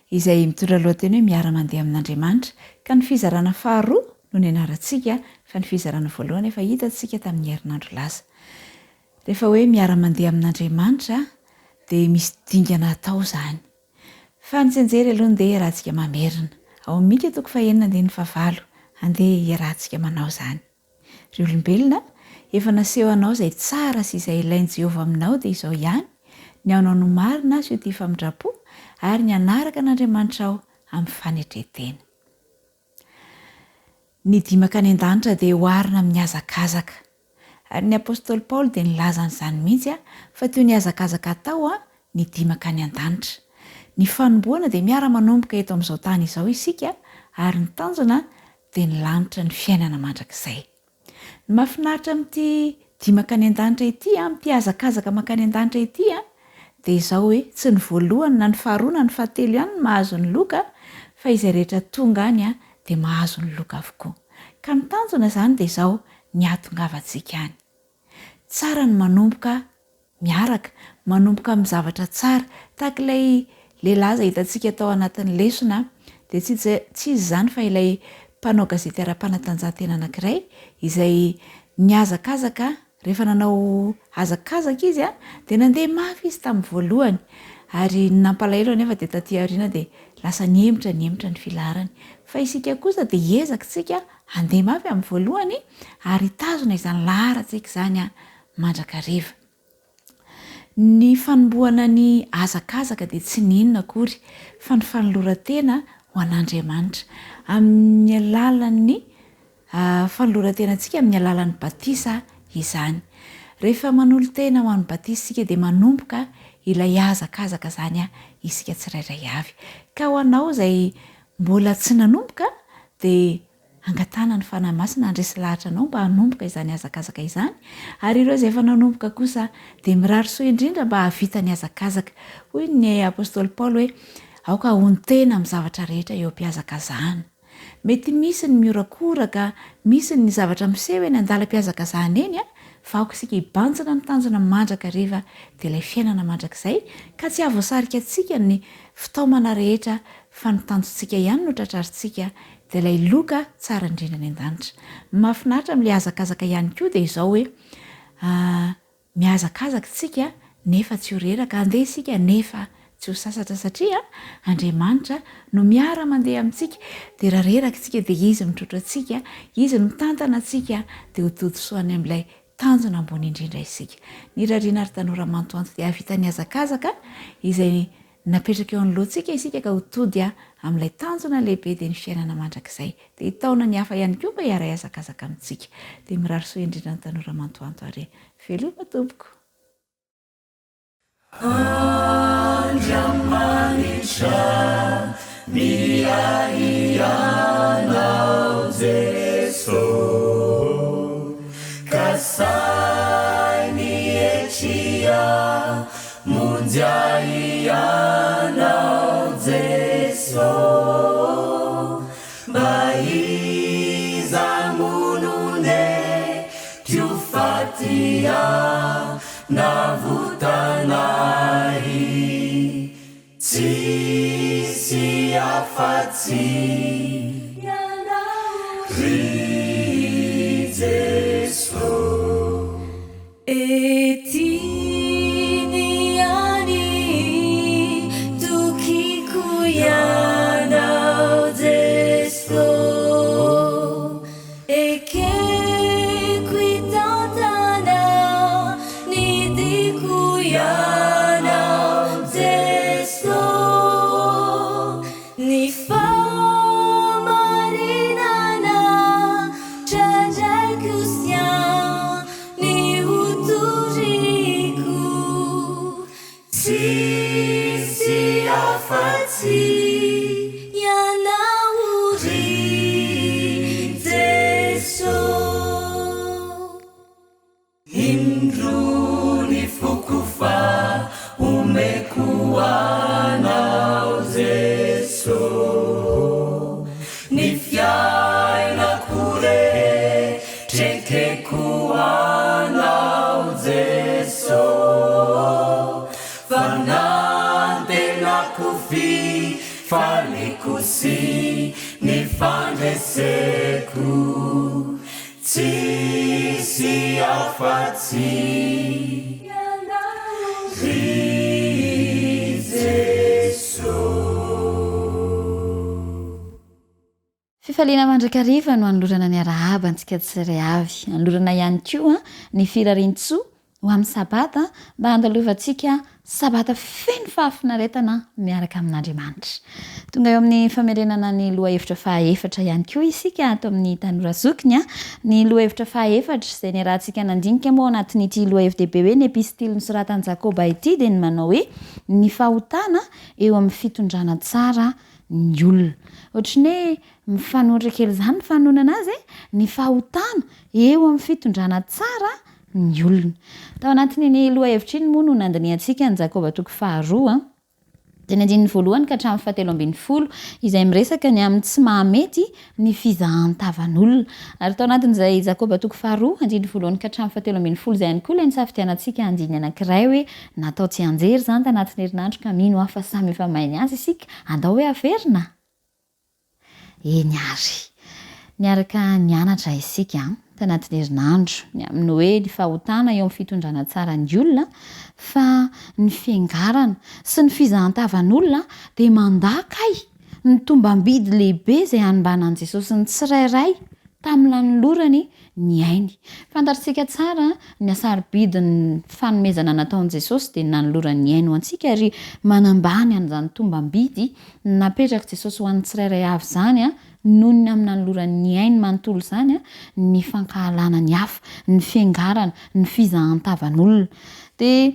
izay mitondra lohateny hoe Miara-mandeha amin'Andriamanitra, ka ny fizarana faharoa no nianarantsika, fa ny fizarana voalohany efa hitantsika tamin'ny herinandro lasa. Rehefa hoe miara-mandeha amin'Andriamanitra dia misy dingana atao izany. Fa ny tsianjery aloha ndeha iarahantsika mamerina. Ao amin'ny Mika toko fahenina andininy fahavalo, andeha iarahantsika manao izany. Ry olombelona, efa naseho anao izay tsara sy izay ilain'i Jehovah aminao dia izao ihany, ny hanao ny marina sy ho tia famindram-po ary ny hanaraka an'Andriamanitrao amin'ny fanetren-tena. Ny dimaka any an-danitra dia oharina amin'ny hazakazaka. Ary ny apostoly Paoly dia nilaza an'izany mihitsy fa toy ny hazakazaka atao ny dimaka any an-danitra. Ny fanombohana dia miara-manomboka eto amin'izao tany izao isika ary ny tanjona dia ny lanitra ny fiainana mandrakizay. Ny mahafinaritra amin'ity dia mankany an-danitra ity, amin'ity hazakazaka mankany an-danitra ity, dia izao hoe tsy ny voalohany na ny faharoa na ny fahatelo ihany no mahazo ny loka fa izay rehetra tonga any dia mahazo ny loka avokoa. Ka ny tanjona izany dia izao, ny hahatongavantsika any. Tsara ny manomboka miaraka, manomboka amin'ny zavatra tsara. Tahaka ilay lehilahy izay hitantsika tao anatin'ny lesona, dia tsy iza tsy iza izany fa ilay mpanao gazety ara-panatanjahantena anankiray izay nihazakazaka, rehefa nanao hazakazaka izy dia nandeha mafy izy tamin'ny voalohany, ary ny nampalahelo anefa dia taty aoriana dia lasa nihemotra nihemotra ny filaharany. Fa isika kosa dia hiezaka isika handeha mafy amin'ny voalohany ary hitazona izany laharantsika izany mandrakariva. Ny fanombohana ny hazakazaka dia tsy ny inona akory fa ny fanoloran-tena ho an'Andriamanitra. Amin'ny alalan'ny fanoloran-tenantsika amin'ny alalan'ny batisa izany. Rehefa manolo-tena ho an'ny batisa isika dia manomboka ilay hazakazaka izany isika tsirairay avy. Ka ho anao izay mbola tsy nanomboka dia. Angatahana ny Fanahy Masina handresy lahatra anao mba hanomboka izany hazakazaka izany, ary ireo izay efa nanomboka kosa dia mirary soa indrindra mba hahavita ny hazakazaka. Hoy ny apostoly Paoly hoe, Aoka hahonon-tena amin'ny zavatra rehetra eo am-pihazakazahana. Mety misy ny mihorakoraka, misy ny zavatra miseho eny an-dalam-pihazakazahana eny, fa aoka isika hibanjina ny tanjona mandrakariva dia ilay fiainana mandrakizay, ka tsy hahavoasarika antsika ny fitaomana rehetra fa ny tanjontsika ihany no tratrarintsika dia ilay loka tsara indrindra any an-danitra. Ny mahafinaritra amin'ilay hazakazaka ihany koa dia izao hoe, mihazakazaka isika nefa tsy ho reraka, handeha isika nefa tsy ho sasatra satria Andriamanitra no miara-mandeha amintsika, dia raha reraka isika dia Izy mitrotro antsika, Izy no mitantana antsika dia ho todisoa any amin'ilay tanjona ambony indrindra isika. Ny irariana ry tanora mantoanto dia hahavita ny hazakazaka izay Napetraka eo anoloantsika isika ka ho tody amin'ilay tanjona lehibe dia ny fiainana mandrakizay. Dia hitaona ny hafa ihany koa mba hiara-hihazakazaka amintsika. Dia mirary soa indrindra ny tanora mantoanto ary veloma tompoko. Andriamanitra miahy anao Jeso ka sahy mietria Monjy ahy Ianao Jeso Mba iza moa no nety ho faty hanavotana ahy Tsisy afa-tsy Ry Jeso. Ety ny any tokiko Ianao Jeso Ekeko hitantana ny diako Ianao Jeso Ny fahamarinana trandraiko sy Ny ho toriko tsisy afa-tsy Ianao ry Jeso. Indro ny foko fa omeko Anao Jeso. Ny fiainako re Trekeko Anao Jeso Fanantenako fifaliako sy ny fandreseko Tsisy afa-tsy Ry Jeso. Fifaliana mandrakariva no anolorana ny arahaba antsika tsirairay avy. Anolorana ihany koa ny firarian-tsoa ho amin'ny Sabata mba handalovantsika Sabata feno fahafinaretana miaraka amin'Andriamanitra. Tonga eo amin'ny famerenana ny lohahevitra fahaefatra ihany koa isika ato amin'ny Tanora Zokiny. Ny lohahevitra fahaefatra izay niarahantsika nandinika moa ao anatin'ity lohahevi-dehibe hoe ny epistily nosoratan'i Jakoba ity dia ny manao hoe ny fahotana eo amin'ny fitondrana tsara ny olona. Ohatry ny hoe mifanohitra kely izany ny fanononana azy e, ny fahotana eo amin'ny fitondrana tsara ny olona. Tao anatin'iny lohahevitra iny moa no nandinihantsika an'i Jakoba toko faharoa, dia ny andininy voalohany ka hatramin'ny fahatelo ambinifolo, izay miresaka ny amin'ny tsy mahamety ny fizahan-tavan'olona. Ary tao anatin'izay Jakoba toko faharoa, andininy voalohany ka hatramin'ny fahatelo ambinifolo izay ihany koa ilay nisafidianantsika andininy anankiray hoe natao tsianjery izany tanatin'ny herinandro ka mino aho fa samy efa mahay ny azy isika, andao hoe averina? Eny ary. Niaraka nianatra isika tanatin'ny herinandro ny amin'ny hoe ny fahotana eo amin'ny fitondrana tsara ny olona fa ny fiangarana sy ny fizahan-tavan'olona dia mandà kay ny tombam-bidy lehibe izay hanombanan'i Jesosy ny tsirairay tamin'ny nanolorany ny ainy. Fantatrtsika tsara ny hasarobidin'ny fanomezana nataon'i Jesosy dia ny nanolorany ny ainy ho antsika ary manambany an'izany tombam-bidy napetrak'i Jesosy ho an'ny tsirairay avy izany noho ny amin'ny nanolorany ny ainy manontolo izany ny fankahalana ny hafa, ny fiangarana, ny fizahan-tavan'olona. Dia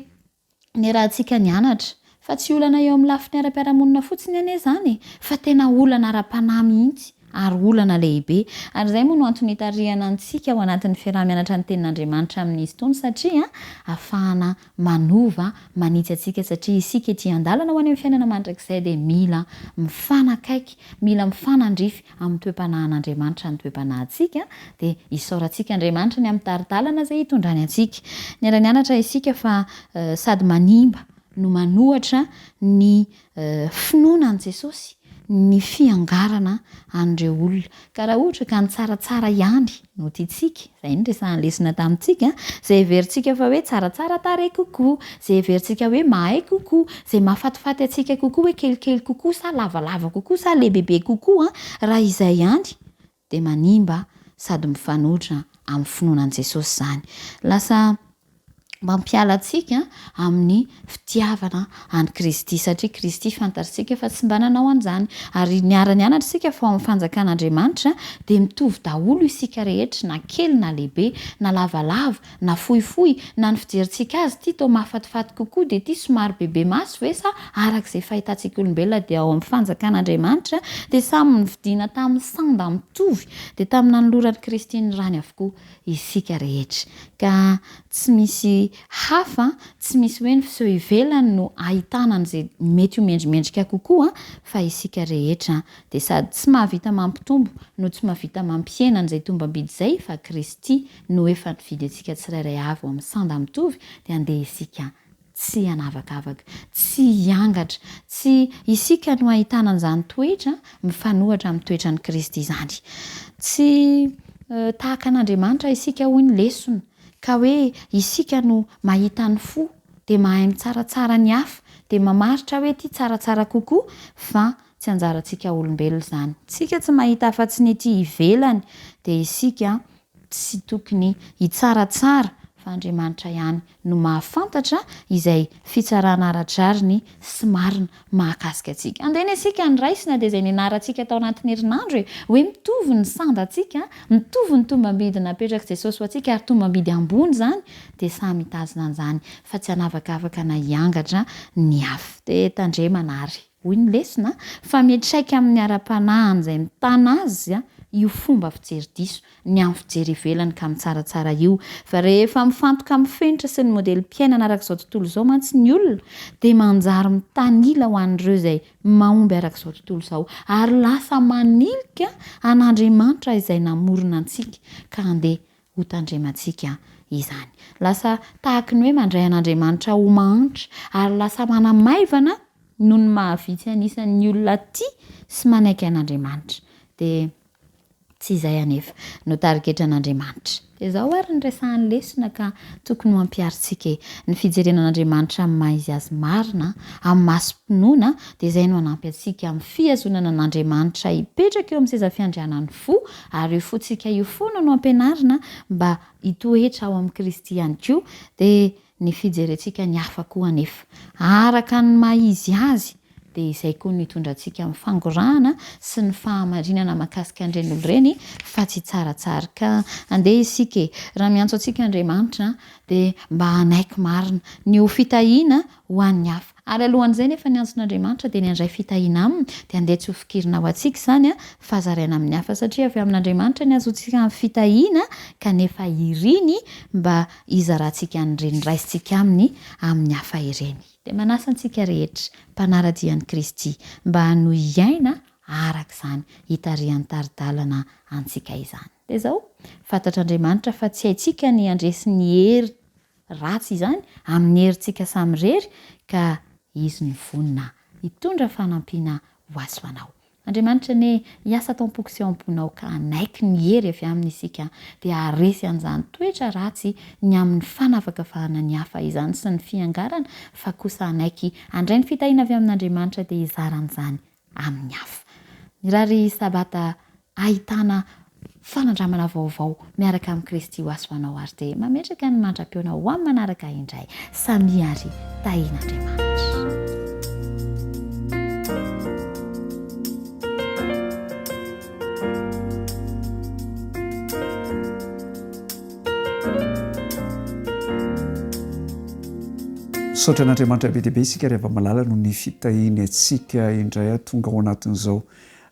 niarahantsika nianatra fa tsy olana eo amin'ny lafiny ara-piarahamonina fotsiny anie izany e, fa tena olana ara-panahy mihitsy. ary olana lehibe. Ary izay moa no antony itarihana antsika ao anatin'ny fiaraha-mianatra ny Tenin'Andriamanitra amin'izy itony satria ahafahana manova, manitsy antsika satria isika ety an-dalana ho any amin'ny fiainana mandrakizay dia mila mifanakaiky, mila mifanandrify amin'ny toe-panahin'Andriamanitra ny toe-panahintsika dia isaorantsika Andriamanitra ny amin'ny tari-dalana izay itondrany antsika. Niara-nianatra isika fa sady manimba no manohatra ny finoana an'i Jesosy ny fiangarana an'ireo olona. Ka raha ohatra ka ny tsaratsara ihany no tiantsika, izay no resahan'ny lesona tamintsika, izay heverintsika fa hoe tsaratsara tarehy kokoa, izay heverintsika hoe mahay kokoa, izay mahafatifaty antsika kokoa hoe kelikely kokoa sa lavalava kokoa sa lehibebe kokoa, raha izay ihany dia manimba sady mifanohitra amin'ny finoana an'i Jesosy izany. Lasa mampiala antsika amin'ny fitiavana an'i Kristy, satria Kristy fantatsika fa tsy mba nanao an'izany. Ary niara-nianatra isika fa ao amin'ny fanjakan'Andriamanitra dia mitovy daholo isika rehetra, na kely na lehibe, na lavalava, na fohifohy, na ny fijerintsika azy ity toa mahafatifaty kokoa dia ity somary bebe maso ve sa araka izay fahitantsika olombelona dia ao amin'ny fanjakan'Andriamanitra dia samy novidiana tamin'ny sanda mitovy dia tamin'ny nanoloran'i Kristy ny rany avokoa isika rehetra ka tsy misy hafa tsy misy hoe ny fiseho ivelany no ahitana an'izay mety ho mendrimendrika kokoa fa isika rehetra dia sady tsy mahavita mampitombo no tsy mahavita mampihena an'izay tombam-bidy izay fa Kristy no efa nividy antsika tsirairay avy ho amin'ny sanda mitovy dia andeha isika tsy hanavakavaka, tsy hiangatra, tsy isika no ahitana an'izany toetra mifanohatra amin'ny toetran'i Kristy izany. Tsy tahaka an'Andriamanitra isika hoy ny lesona, ka hoe isika no mahita ny fo dia mahay mitsaratsara ny hafa, dia mamaritra hoe ity tsaratsara kokoa fa tsy anjarantsika olombelona izany. Isika tsy mahita afa-tsy ny ety ivelany dia isika tsy tokony hitsaratsara fa Andriamanitra ihany no mahafantatra izay fitsarana ara-drariny sy marina mahakasika antsika. Andeha anie isika ny raisina dia izay nianarantsika tao anatin'ny herinandro e, hoe mitovy ny sandantsika, mitovy ny tombam-bidy napetrak'i Jesosy ho antsika ary tombam-bidy ambony izany dia samy hitazona an'izany fa tsy hanavakavaka na hiangatra ny hafa. Dia tandremana ary. Hoy ny lesona, fa miantraika amin'ny ara-panahin'izay mitana azy io fomba fijery diso ny amin'ny fijery ivelany ka mitsaratsara io. Fa rehefa mifantoka amin'ny fenitra sy ny modelim-piainana araka izao tontolo izao mantsy ny olona, dia manjary mitanila ho an'ireo izay mahomby araka izao tontolo izao, ary lasa manilika an'Andriamanitra izay namorona antsika ka handeha hotandremantsika izany. Lasa tahaky ny hoe mandray an'Andriamanitra ho mahantra, ary lasa manamaivana noho ny maha-vitsy an'isa ny olona tia sy manaiky an'Andriamanitra. Dia tsy izay anefa no tarigetran'Andriamanitra. Dia izao ary ny resahan'ny lesona ka tokony ho ampiharintsika e. Ny fijerena an'Andriamanitra amin'ny maha-izy azy marina, amin'ny masom-pinoana, dia izay no hanampy antsika amin'ny fihazonana an'Andriamanitra hipetraka eo amin'ny seza fiandrianan'ny fo, ary io fontsika io foana no ampianarina mba hitoetra ao amin'i Kristy ihany koa, dia ny fijerentsika ny hafa koa anefa. Araka ny maha-izy azy, dia izay koa no hitondra antsika amin'ny fangorahana sy ny fahamarinana mahakasika an'ireny olona ireny fa tsy hitsaratsara. Ka andeha isika e! Raha miantso antsika Andriamanitra dia mba hanaiky marina ny ho fitahiana ho an'ny hafa. Ary alohan'izay nefa ny antson'Andriamanitra dia ny handray fitahiana aminy, dia andeha tsy ho fikirina ho antsika izany fa zaraina amin'ny hafa satria avy amin'Andriamanitra ny hahazoantsika ny fitahiana kanefa iriny mba hizarantsika an'ireny raisintsika aminy amin'ny hafa ireny. Dia manasa antsika rehetra mpanara-dia an'i Kristy mba hanohy hiaina araka izany hitarihan'ny tari-dalana antsika izany. Dia izao, fantatr'Andriamanitra fa tsy haintsika ny handresy ny hery ratsy izany amin'ny herintsika samirery ka Izy no vonona hitondra fanampiana ho azy ho anao. Andriamanitra anie hiasa ato am-poko sy ao am-ponao ka hanaiky ny hery avy aminy isika dia haharesy an'izany toetra ratsy ny amin'ny fanavakavahana ny hafa izany sy ny fiangarana fa kosa hanaiky handray ny fitahiana avy amin'Andriamanitra dia hizara an'izany amin'ny hafa. Mirary Sabata ahitana fanandramana vaovao miaraka amin'i Kristy ho azy ho anao ary dia mametraka ny mandra-pihaona ho amin'ny manaraka indray. Samia ary tahian'Andriamanitra. Misaotra an'Andriamanitra be dia be isika ry hava-malala noho ny fitahiany antsika indray tonga ao anatin'izao.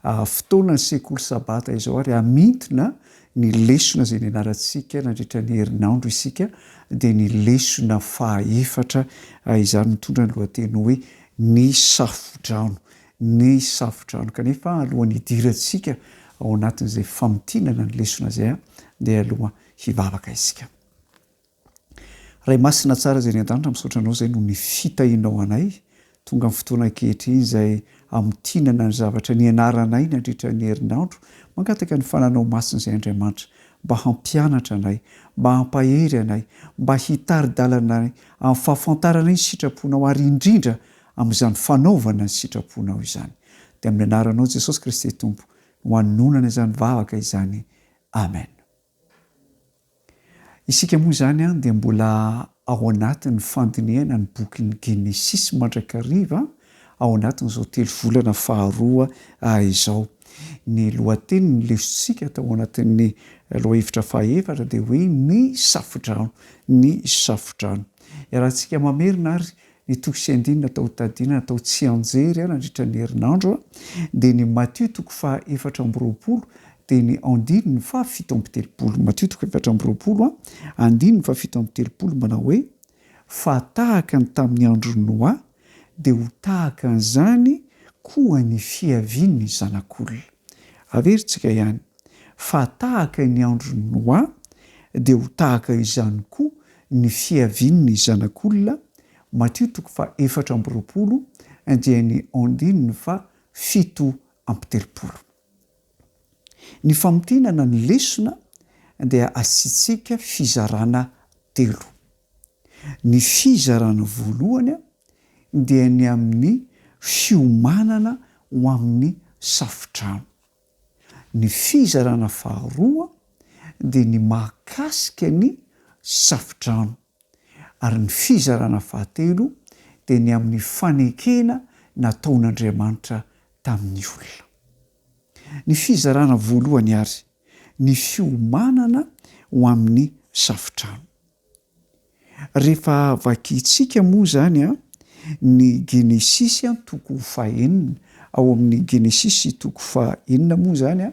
fotoanan'ny sekoly sabata izao ary hamintina ny lesona izay nianarantsika nandritra ny herinandro isika dia ny lesona fahaefatra izany mitondra ny lohateny hoe ny safodrano. Ny safodrano. Kanefa alohan'ny hidirantsika ao anatin'izay famintinana ny lesona izay dia aloha hivavaka isika. Ray Masina tsara izay any an-danitra, misaotra Anao izay noho ny fitahianao anay. Tonga amin'ny fotoana ankehitriny izay hamintinana ny zavatra nianaranay nandritra ny herinandro. Mangataka ny Fananao Masina izay Andriamanitra mba hampianatra anay, mba hampahery anay, mba hitari-dalana anay amin'ny fahafantaranay ny sitraponao ary indrindra amin'izany fanaovana ny sitraponao izany. Dia amin'ny anaranao Jesosy Kristy Tompo no anononana izany vavaka izany. Amen. Isika moa izany dia mbola ao anatin'ny fandinihana ny bokin'ny Genesisy mandrakariva ao anatin'izao telovolana faharoa izao. Ny lohatenin'ny lesontsika tao anatin'ny lohahevitra fahaefatra dia hoe ny safodrano, ny safodrano. Iarahantsika mamerina ary Ny toko sy andininy natao hotadiana, natao tsianjery nandritra ny herinandro dia ny Matio toko faha 24 dia ny andininy faha 37. Matio toko 24 andininy faha 37 manao hoe, Fa tahaka ny tamin'ny andron'i Noa, dia ho tahaka an'izany koa ny fiavian'ny Zanak'olona. Averintsika ihany, Fa tahaka ny andron'i Noa, dia ho tahaka izany koa ny fiavian'ny Zanak'olona, Matio toko faha 24 dia ny andininy faha 37. Ny famintinana ny lesona dia asiantsika fizarana telo. Ny fizarana voalohany dia ny amin'ny fiomanana ho amin'ny safodrano. Ny fizarana faharoa dia ny mahakasika ny safodrano ary ny fizarana fahatelo dia ny amin'ny fanekena nataon'Andriamanitra tamin'ny olona. Ny fizarana voalohany ary ny fiomanana ho amin'ny safodrano. Rehefa vakintsika moa izany ny Genesisy toko fahenina, ao amin'ny Genesisy toko fahenina moa izany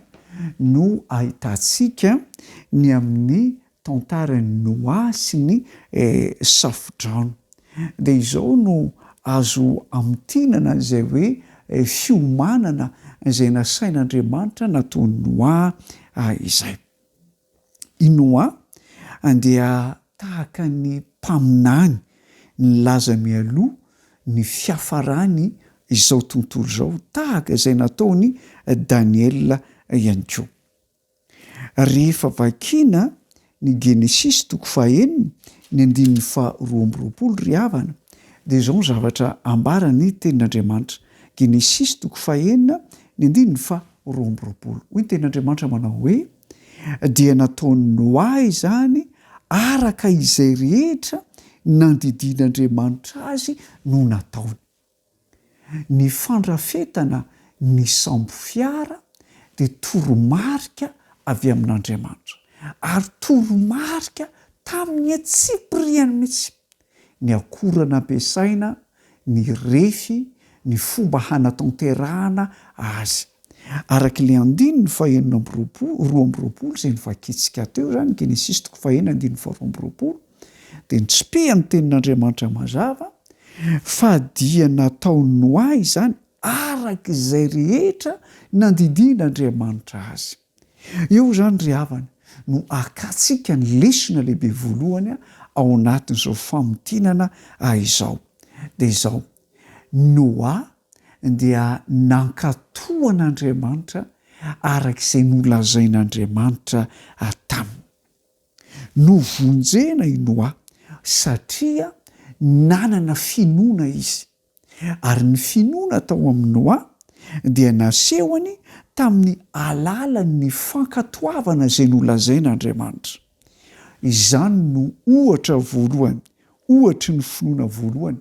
no ahitantsika ny amin'ny tantaran'i Noa sy ny Safodrano. Dia izao no azo amintinana izay hoe fiomanana izay nasain'Andriamanitra nataon'i Noa izay. I Noa dia tahaka ny mpaminany nilaza mialoha ny fiafarany izao tontolo izao, tahaka izay nataon'i Daniela ihany koa. Rehefa vakiana ny Genesisy toko fahenina, ny andininy faha 22 ry havana, dia izao ny zavatra ambaran'ny Tenin'Andriamanitra, Genesisy toko fahenina, ny andininy faha 22. Hoy ny Tenin'Andriamanitra manao hoe, Dia nataon'i Noa izany araka izay rehetra nandidian'Andriamanitra azy no nataony. Ny fandrafetana ny sambofiara dia toromarika avy amin'Andriamanitra, ary toromarika tamin'ny antsipiriany mihitsy. Ny akora nampiasaina, ny refy, ny fomba hanatanterahana azy. Araka ilay andininy fahenina amby roapolo, 22 izay novakintsika teo izany, Genesisy toko fahenina andininy faharoa amby roapolo, dia notsipihan'ny Tenin'Andriamanitra mazava fa dia nataon'i Noa izany araka izay rehetra nandidian'Andriamanitra azy. Eo izany ry havana no hakantsika ny lesona lehibe voalohany ao anatin'izao famintinana izao. Dia izao, Noa dia nankatò an'Andriamanitra araka izay nolazain'Andriamanitra taminy. Novonjena i Noa satria nanana finoana izy. Ary ny finoana tao amin'i Noa dia nasehony tamin'ny alalan'ny fankatoavana izay nolazain'Andriamanitra. Izany no ohatra voalohany, ohatry ny finoana voalohany,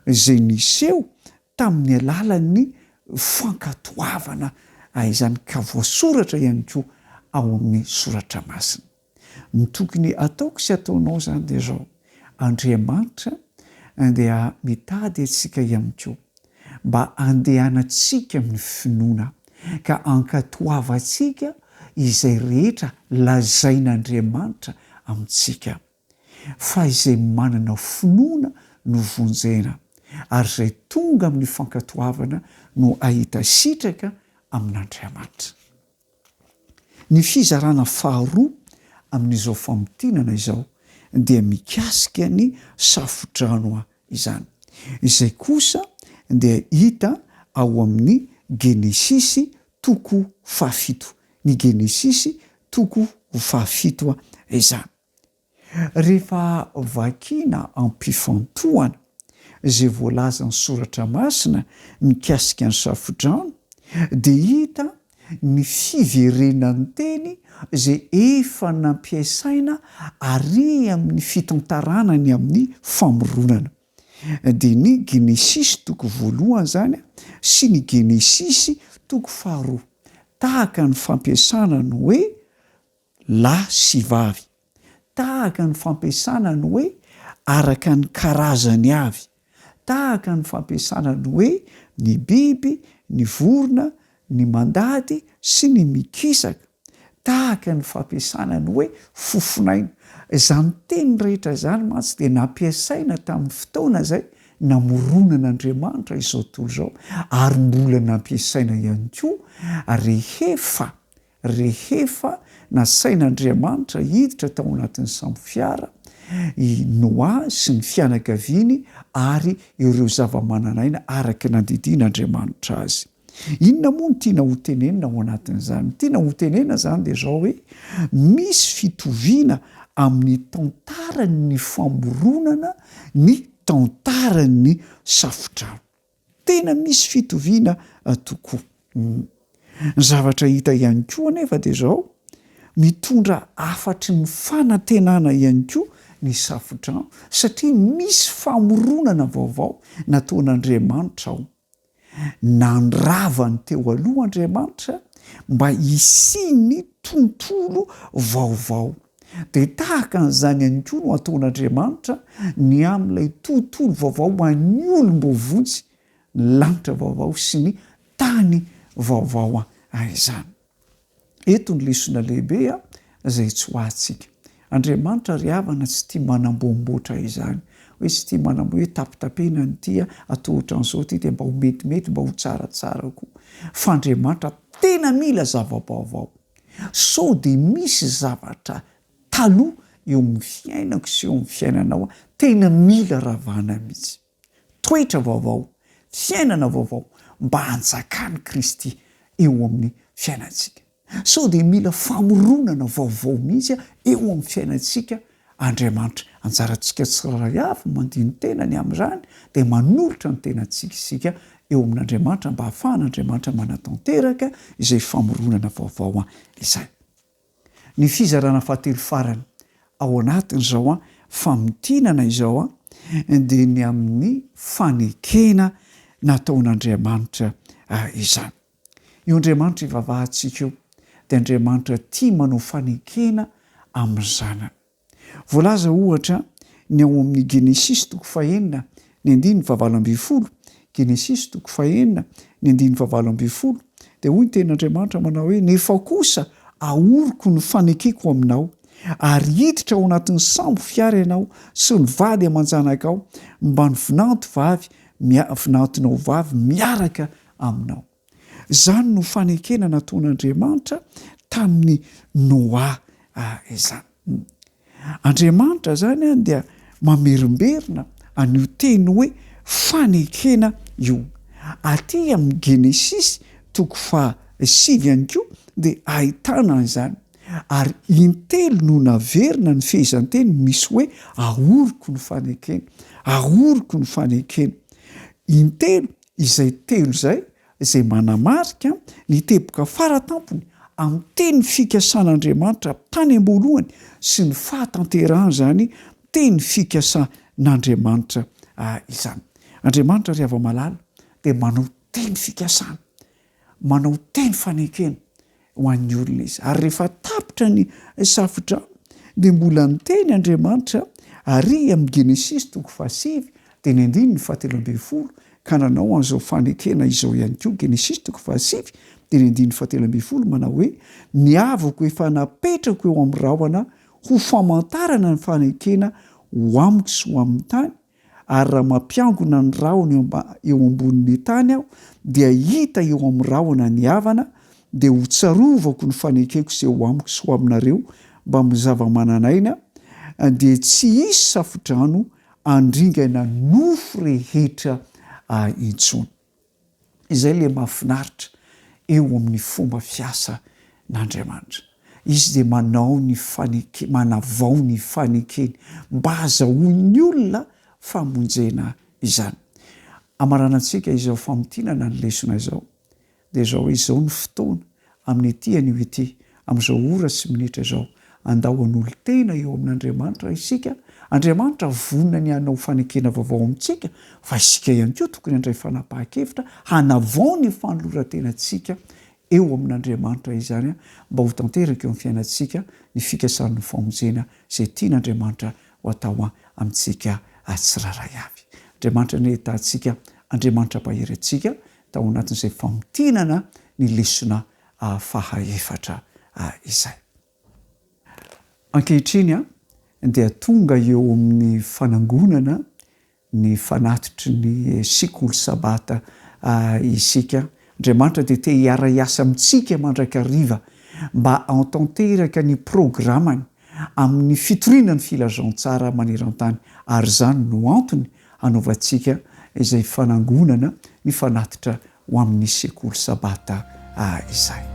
izay niseho tamin'ny alalan'ny fankatoavana izany ka voasoratra ihany koa ao amin'ny Soratra Masina. Ny tokony ataoko sy ataonao izany dia izao, Andriamanitra dia mitady antsika ihany koa mba handehanantsika amin'ny finoana. Ka ankatoavantsika izay rehetra lazain'Andriamanitra amintsika. Fa izay manana finoana no vonjena, ary izay tonga amin'ny fankatoavana no hahita sitraka amin'Andriamanitra. Ny fizarana faharoa amin'izao famintinana izao dia mikasika ny Safodrano izany. Izay kosa dia hita ao amin'ny Genesisy toko fahafito. Ny Genesisy toko fahafito izany. Rehefa vakiana am-pifantohana izay voalazan'ny Soratra Masina mikasika ny Safodrano, dia hita ny fiverenan'ny teny izay efa nampiasaina àry amin'ny fitantarana ny amin'ny famoronana. Dia ny Genesisy toko voalohany izany sy ny Genesisy toko faharoa. Tahaka ny fampiasana ny hoe lahy sy vavy. Tahaka ny fampiasana ny hoe araka ny karazany avy. Tahaka ny fampiasana ny hoe ny biby, ny vorona, ny mandady sy ny mikisaka. Tahaka ny fampiasana ny hoe fofonaina. Izany teny rehetra izany mantsy dia nampiasaina tamin'ny fotoana izay namoronan'Andriamanitra izao tontolo izao ary mbola nampiasaina ihany koa rehefa Rehefa nasain'Andriamanitra hiditra tao anatin'ny sambofiara i Noa sy ny fianakaviany ary ireo zava-manan'aina araka ny nandidian'Andriamanitra azy. Inona moa no tiana hotenenina ao anatin'izany? Ny tiana hotenenina izany dia izao hoe, misy fitoviana amin'ny tantaran'ny famoronana ny tantaran'ny safodrano. Tena misy fitoviana tokoa. Ny zavatra hita ihany koa anefa dia izao, mitondra hafatry ny fanantenana ihany koa ny Safodrano satria misy famoronana vaovao nataon'Andriamanitra ao. Nandrava ny teo aloha Andriamanitra mba hisian'ny tontolo vaovao. Dia tahaka an'izany ihany koa no ataon'Andriamanitra ny amin'ilay tontolo vaovao ho an'ny olom-boavonjy, ny lanitra vaovao sy ny tany vaovao izany. Eto ny lesona lehibe izay tsoahantsika. Andriamanitra ry havana tsy tia manamboamboatra izany. Hoe tsy tia manamboa hoe tapitapena an'ity, atao ohatran'izao ity dia mba ho metimety, mba ho tsaratsara koa. Fa Andriamanitra tena mila zava-baovao. Sao dia misy zavatra taloha eo amin'ny fiainako sy eo amin'ny fiainanao tena mila ravana mihitsy. Toetra vaovao, fiainana vaovao mba hanjakan'i Kristy eo amin'ny fiainantsika. Sao dia mila famoronana vaovao mihitsy eo amin'ny fiainantsika Andriamanitra. Anjarantsika tsirairay avy ny mandini-tena ny amin'izany dia manolotra ny tenantsika isika eo amin'Andriamanitra mba hahafahan'Andriamanitra manatanteraka izay famoronana vaovao izay. Ny fizarana fahatelo farany ao anatin'izao famintinana izao dia ny amin'ny fanekena nataon'Andriamanitra izany. Io Andriamanitra ivavahantsika io dia Andriamanitra tia manao fanekena amin'ny zanany. Voalaza ohatra ny ao amin'ny Genesisy toko fahenina ny andininy fahavalo ambin'ny folo, Genesisy toko fahenina ny andininy fahavalo ambin'ny folo, dia hoy ny tenin'Andriamanitra manao hoe, Nefa kosa ahoriko ny fanekeko aminao, ary hiditra ao anatin'ny sambo fiara ianao sy ny vady aman-janakao mba ny vinanto vavy vinantonao vavy miaraka aminao. Izany no fanekena nataon'Andriamanitra tamin'i Noa izany. Andriamanitra izany dia mamerimberina an'io teny hoe fanekena io. Aty amin'ny Genesisy toko fahasivy ihany koa dia ahitana an'izany. Ary intelo no naverina ny fehezanteny misy hoe ahoriko ny fanekena, ahoriko ny fanekena. Intelo Izay telo izay, izay manamarika ny teboka faratampony amin'ny teny fikasan'Andriamanitra tany am-boalohany sy ny fahatanterahan'izany teny fikasan'Andriamanitra izany. Andriamanitra ry hava-malala dia manao teny fikasana, manao teny fanekena ho an'ny olona izy. Ary rehefa tapitra ny safodrano dia mbola niteny Andriamanitra ary amin'ny Genesisy toko fahasivy dia ny andininy fahatelo ambin'ny folo. ka nanao an'izao fanekena izao ihany koa, Genesisy toko fahasivy dia ny andininy fahatelo ambin'ny folo manao hoe, Ny avoko efa napetrako eo amin'ny rahona ho famantarana ny fanekena ho amiko sy ho amin'ny tany, ary raha mampiangona ny rahona eo eo ambonin'ny tany aho, dia hita eo amin'ny rahona ny avana, dia ho tsarovako ny fanekeko izay ho amiko sy ho aminareo mbamin'ny zava-manan'aina, dia tsy hisy safodrano handringana nofo rehetra intsony. Izay ilay mahafinaritra eo amin'ny fomba fiasa n'Andriamanitra. Izy dia manao ny faneke, manavao ny fanekeny mba hazahoan'ny olona famonjena izany. Hamaranantsika izao famintinana ny lesona izao Dia izao hoe izao no fotoana, amin'ity anio ity, amin'izao ora sy minitra izao, andao hanolo-tena eo amin'Andriamanitra isika, Andriamanitra vonona ny hanao fanekena vaovao amintsika, fa isika ihany koa tokony handray fanapahan-kevitra hanavao ny fanoloran-tenantsika eo amin'Andriamanitra izany mba ho tanteraka eo amin'ny fiainantsika ny fikasan'ny famonjena izay tian'Andriamanitra ho atao amintsika tsirairay avy. Andriamanitra anie hitahantsika, Andriamanitra hampahery antsika tao anatin'izay famintinana ny lesona faha efatra izay. Ankehitriny dia tonga eo amin'ny fanangonana ny fanatitry ny Sekoly Sabata isika. Andriamanitra dia te hiara-hiasa amintsika mandrakariva mba hantanteraka ny programany amin'ny fitoriana ny filazantsara maneran-tany ary izany no antony hanaovantsika izay fanangonana ny fanatitra ho amin'ny sekoly Sabata izay.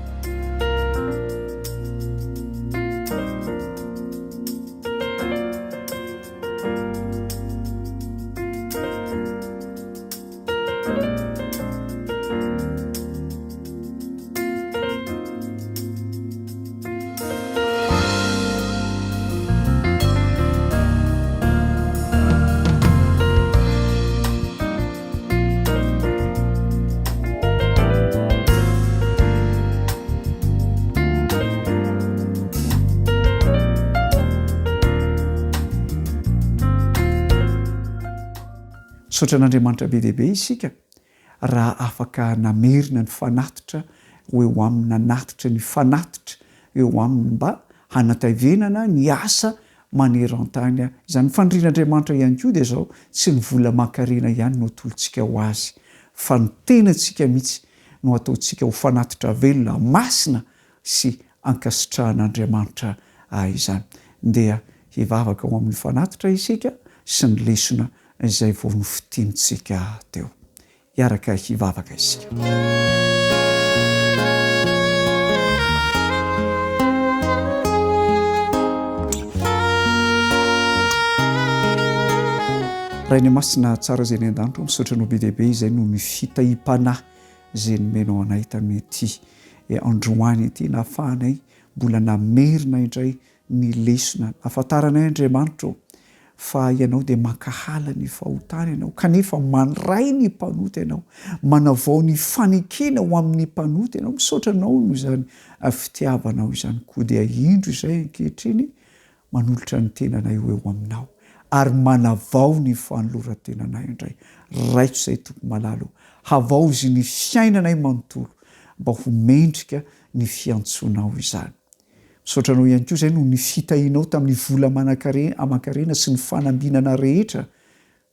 Misaotra an'Andriamanitra be dia be isika raha afaka namerina ny fanatitra ho eo aminy, nanatitra ny fanatitra eo aminy mba hanataivenana ny asa maneran-tany. Izany fanirian'Andriamanitra ihany koa dia izao, tsy ny vola aman-karena ihany no atolotsika ho Azy, fa ny tenantsika mihitsy no ataontsika ho fanatitra velona, masina sy ankasitrahan'Andriamanitra izany. Ndeha hivavaka ho amin'ny fanatitra isika sy ny lesona izay vao nofintinintsika teo. Hiaraka hivavaka isika. Rainay Masina tsara izay any an-danitra, misaotra anao be dia be izay noho ny fitahiam-panahy izay nomenao anay tamin'ity androany ity nahafahanay mbola namerina indray ny lesona nahafantaranay Andriamanitra ô, fa Ianao dia mankahala ny fahotana Ianao, kanefa mandray ny mpanota Ianao, manavao ny fanekena ho amin'ny mpanota Ianao, misaotra Anao noho izany fitiavanao izany, koa dia indro izay ankehitriny manolotra ny tenanay ho eo Aminao, ary manavao ny fanoloran-tenanay indray, Raiko izay Tompo malala ô, havaozy ny fiainanay manontolo mba ho mendrika ny fiantsoanao izany. Misaotra anao ihany koa izay noho ny fitahianao tamin'ny vola aman-karena sy ny fanambinana rehetra,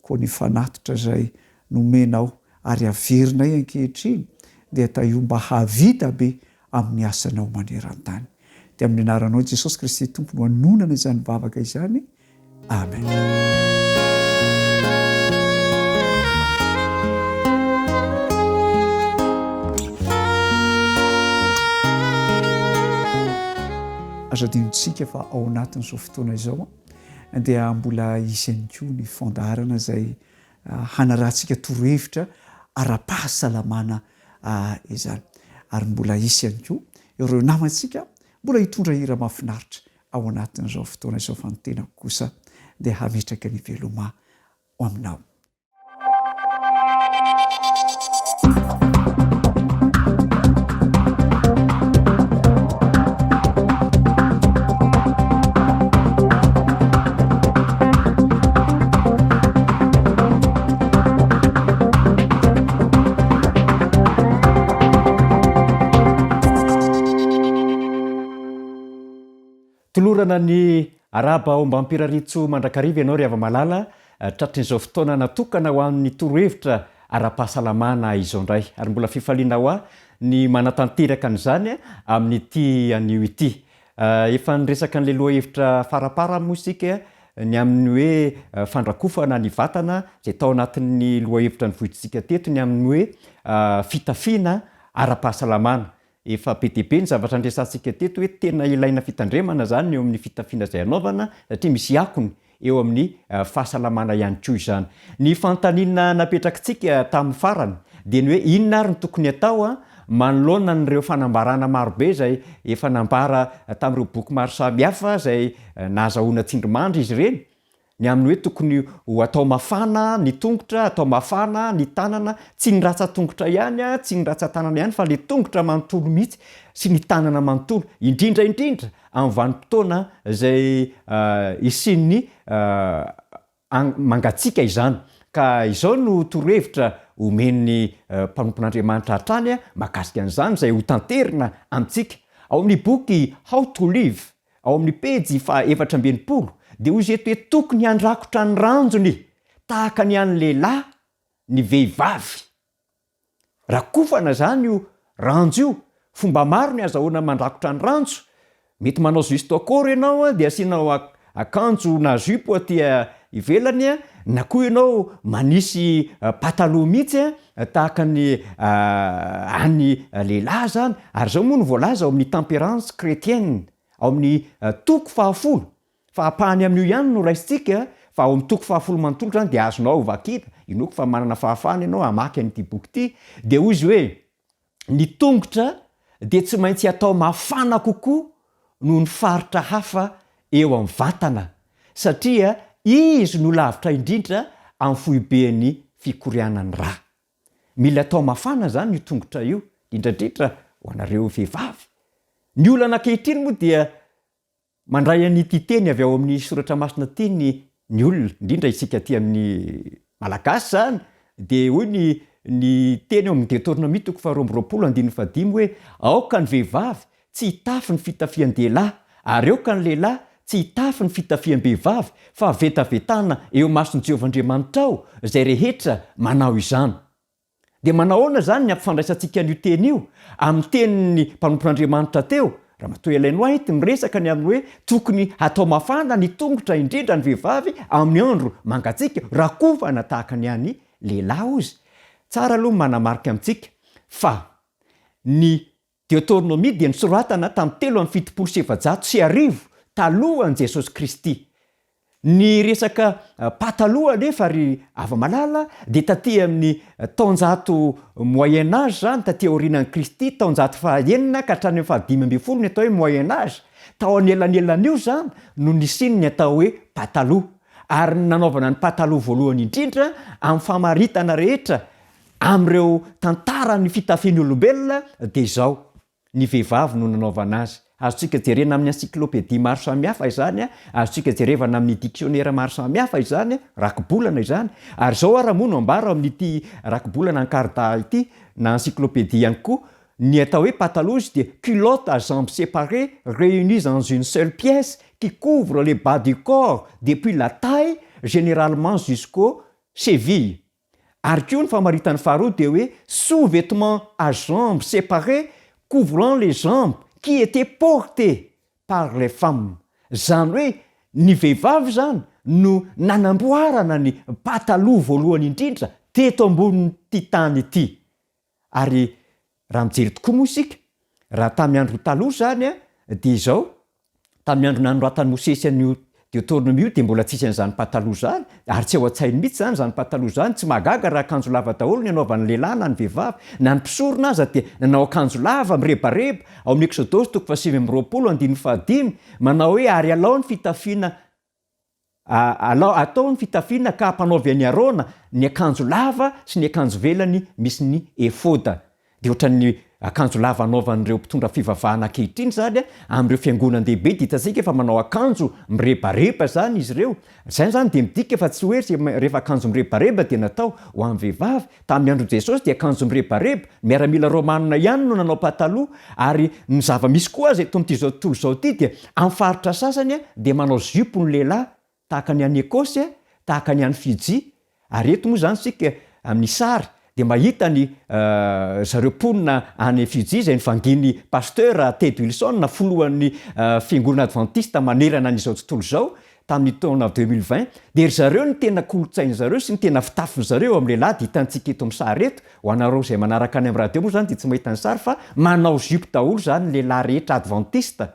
koa ny fanatitra izay nomenao ary averinay ankehitriny dia tahio mba hahavita be amin'ny asanao maneran-tany. Dia amin'ny anaranao Jesosy Kristy Tompo no anonana izany vavaka izany. Amen. Aza adinontsika fa ao anatin'izao fotoana izao dia mbola hisy ihany koa ny fandaharana izay hanarahantsika torohevitra ara-pahasalamana izany. Ary mbola hisy ihany koa ireo namantsika mbola hitondra hira mahafinaritra ao anatin'izao fotoana izao fa ny tenako kosa dia hametraka ny veloma ho aminao. Anolorana ny arahaba ombam-pirariantsoa mandrakariva ianao ry hava-malala, tratrin'izao fotoana natokana ho an'ny torohevitra ara-pahasalamana izao indray. Ary mbola fifaliana ho ahy ny manatanteraka an'izany amin'ity anio ity. Efa niresaka an'ilay lohahevitra faraparany moa isika ny amin'ny hoe fandrakofana ny vatana izay tao anatin'ny lohahevitra nivoitritsika teto ny amin'ny hoe fitafiana ara-pahasalamana. Efa be dia be ny zavatra niresahantsika teto hoe tena ilaina fitandremana izany eo amin'ny fitafiana izay anaovana satria misy akony eo amin'ny fahasalamana ihany koa izany. Ny fanontaniana napetrakitsika tamin'ny farany dia ny hoe inona ary no tokony atao manoloana an'ireo fanambarana marobe izay efa nambara tamin'ireo boky maro samihafa izay nahazahoana tsindrimandry izy ireny ny amin'ny hoe tokony ho atao mafana ny tongotra, atao mafana ny tanana, tsy ny ratsan-tongotra ihany, tsy ny ratsan-tanana ihany fa ilay tongotra manontolo mihitsy sy ny tanana manontolo, indrindra indrindra amin'ny vanim-potoana izay hisian'ny mangatsiaka izany. Ka izao no torohevitra omen'ny mpanompon'Andriamanitra hatrany mahakasika an'izany izay hotanterina amintsika ao amin'ny boky How to Live, ao amin'ny pejy faha 64, dia hoy izy eto hoe tokony handrakotra ny ranjony tahaka ny an'ny lehilahy ny vehivavy. Rakofana izany io ranjo io. Fomba maro ny azahoana mandrakotra ny ranjo. Mety manao justaucorps ianao dia asianao akanjo na jupe aty ivelany na koa ianao manisy pataloha mihitsy tahaka ny an'ny lehilahy izany. Ary izao moa no voalaza ao amin'ny Tempérance chrétienne ao amin'ny toko fahafolo Fa ampahany amin'io ihany no raisintsika, fa ao amin'ny toko fahafolo manontolo izany dia azonao vakiana, inoako fa manana fahafahana ianao hamaky an'ity boky ity, dia hoy izy hoe, ny tongotra dia tsy maintsy atao mafana kokoa noho ny faritra hafa eo amin'ny vatana, satria izy no lavitra indrindra amin'ny foiben'ny fikorianan'ny rà. Mila atao mafana izany io tongotra io, indrindra indrindra ho anareo vehivavy. Ny olana ankehitriny moa dia Mandray an'ity teny avy ao amin'ny Soratra Masina ity ny ny olona, indrindra isika aty amin'ny Malagasy izany, dia hoy ny ny teny ao amin'ny Deoteronomia toko faharoa amby roapolo andininy fahadimy hoe, Aoka ny vehivavy tsy hitafy ny fitafian-dehilahy, ary aoka ny lehilahy tsy hitafy ny fitafiam-behivavy, fa vetavetana eo imason'i Jehovah Andriamanitrao izay rehetra manao izany. Dia manahoana izany ny hampifandraisantsika an'io teny io amin'ny tenin'ny mpanompon'Andriamanitra teo, Ramatoa Ellen White, miresaka ny amin'ny hoe tokony hatao mafana ny tongotra indrindra ny vehivavy amin'ny andro mangatsiaka, rakofana tahaka ny an'ny lehilahy hozy. Tsara aloha ny manamarika amintsika fa ny Deoteronomia dia nosoratana tamin'ny 1473 talohan'i Jesosy Kristy. Ny resaka pataloha anefa ry hava-malala dia taty amin'ny taonjato Moyen Age izany, taty aorianan'i Kristy, taonjato faha-enina ka hatrany amin'ny faha-15 ny atao hoe Moyen Age. Tao anelanelan'io izany no nisian'ny atao hoe pataloha. Ary ny nanaovana ny pataloha voalohany indrindra amin'ny famaritana rehetra Amin'ireo tantaran'ny fitafian'ny olombelona dia izao, ny vehivavy no nanaovana azy. Azontsika jerena amin'ny encyclopédie maro samihafa izany, azontsika jerevana amin'ny diksionera maro samihafa izany, rakibolana izany. Ary izao ara moa no ambara ao amin'ity rakibolana Encarda ity, na encyclopédie ihany koa, ny atao hoe pataloha dia culotte à jambes séparées réunies dans une seule pièce qui couvre le bas du corps depuis la taille généralement jusqu'aux chevilles. Ary koa ny famaritany faharoa dia hoe sous-vêtement à jambes séparées couvrant les jambes qui était porté par les femmes. Izany hoe ny vehivavy izany no nanamboarana ny pataloha voalohany indrindra teto ambonin'ity tany ity. Ary raha mijery tokoa moa isika, raha tamin'ny andro taloha izany dia izao, tamin'ny andro nanoratan'i Mosesy an'io Deoteronomia io dia mbola tsisy an'izany pataloha izany, ary tsy ao an-tsainy mihitsy izany izany pataloha izany, tsy mahagaga raha akanjo lava daholo ny anaovan'ny lehilahy na ny vehivavy, na ny mpisorona aza dia nanao akanjo lava mirebareba, ao amin'ny Eksodosy toko fahasivy amby roapolo andininy fahadimy, manao hoe ary alao ny fitafiana Alao atao ny fitafiana ka ampanaovy an'i Arona ny akanjo lava sy ny akanjo ivelany misy ny efoda. Dia ohatran'ny akanjo lava anaovan'ireo mpitondra fivavahana ankehitriny izany amin'ireo fiangonan-dehibe dia hitantsika fa manao akanjo mirebareba izany izy ireo. Izay izany dia midika fa tsy hoe rehefa akanjo mirebareba dia natao ho an'ny vehivavy. Tamin'ny andron'i Jesosy dia akanjo mirebareba, miaramila romanina ihany no nanao pataloha ary ny zava-misy koa aza eto amin'ity izao tontolo izao ity dia amin'ny faritra sasany dia manao zipo ny lehilahy Tahaka ny any Ekosy, tahaka ny any Fiji, ary eto moa izany isika amin'ny sary dia mahita ny zareo mponina any Fiji izay nivangian'i Pasteur Ted Wilson, filohan'ny Fiangonana Advantista manerana an'izao tontolo izao tamin'ny taona 2020, dia ry zareo ny tena kolontsain-dry zareo sy ny tena fitafin-dry zareo eo amin'ny lehilahy dia hitantsika eto amin'ny sary eto, ho anareo izay manaraka any amin'ny radio moa izany dia tsy mahita ny sary fa manao jupe daholo izany ny lehilahy rehetra advantista.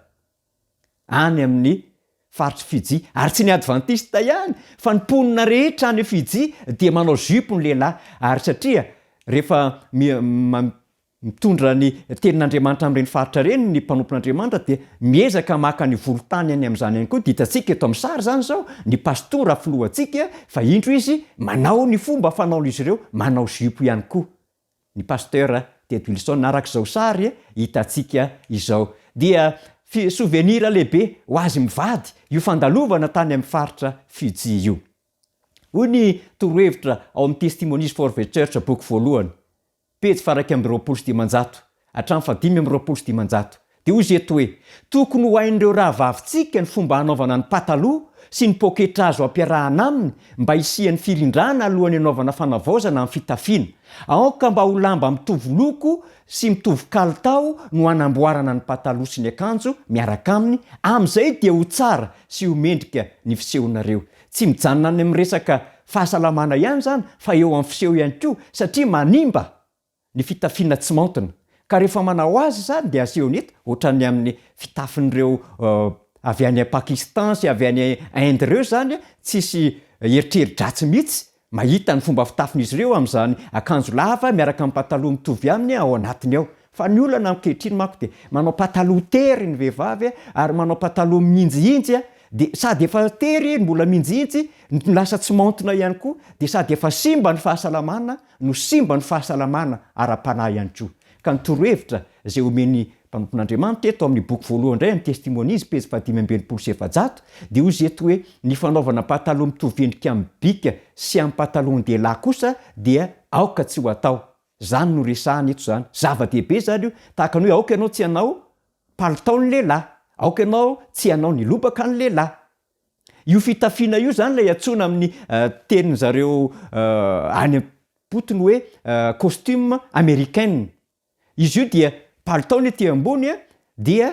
any amin'ny faritr'i Fiji. Ary tsy ny Advantista ihany, fa ny mponina rehetra any Fiji dia manao jupe ny lehilahy. Ary satria rehefa mitondra ny tenin'Andriamanitra amin'ireny faritra ireny ny mpanompon'Andriamanitra dia miezaka maka ny volontany any amin'izany ihany koa. Dia hitantsika eto amin'ny sary izany izao ny pastora filohantsika fa indro izy manao ny fomba fanaon'izy ireo, manao jupe ihany koa. Ny Pasteur Ted Wilson araka izao sary hitantsika izao dia souvenir lehibe ho azy mivady io fandalovana tany amin'ny faritra Fiji io. Hoy ny torohevitra ao amin'ny Testimonies for the Church boky voalohany, pejy faha 521 hatramin'ny faha 525. Dia hoy izy eto hoe, Tokony ho hain'ireo rahavavintsika ny fomba hanaovana ny pataloha sy ny poketra azo ampiarahana aminy mba hisian'ny firindrana alohan'ny hanaovana fanavaozana amin'ny fitafiana. Aoka mba ho lamba mitovy loko sy mitovy kalitao no hanamboarana ny pataloha sy ny akanjo miaraka aminy, amin'izay dia ho tsara sy ho mendrika ny fisehonareo. Tsy mijanona any amin'ny resaka fahasalamana ihany izany fa eo amin'ny fiseho ihany koa satria manimba ny fitafiana tsy maontina. Ka rehefa manao azy izany dia asehony eto, ohatran'ny amin'ny fitafin'ireo avy any Pakistan sy avy any Inde ireo izany, tsisy eritreri-dratsy mihitsy mahita ny fomba fitafin'izy ireo amin'izany akanjo lava miaraka amin'ny pataloha mitovy aminy ao anatiny ao. Fa ny olana ankehitriny manko dia manao pataloha tery ny vehivavy ary manao pataloha mihinjihinjy dia sady efa tery no mbola mihinjihinjy no lasa tsy maontina ihany koa dia sady efa simba ny fahasalamana no simba ny fahasalamana ara-panahy ihany koa. Ka ny torohevitra izay omen'ny mpanompon'Andriamanitra eto amin'ny boky voalohany indray amin'ny Testimonies, pejy fahadimy amby enimpolo sy efajato, dia hoy izy eto hoe, ny fanaovana pataloha mitovy endrika amin'ny bika sy amin'ny patalohan-dehilahy kosa dia aoka tsy ho atao. Izany no resahana eto izany. Zava-dehibe izany io. Tahaka ny hoe aoka ianao tsy hanao palitao ny lehilahy, aoka ianao tsy hanao ny lobaka ny lehilahy. Io fitafiana io izany ilay antsoina amin'ny tenin-dry zareo any am-potony hoe costume américaine. Izy io dia palitao ny aty ambony dia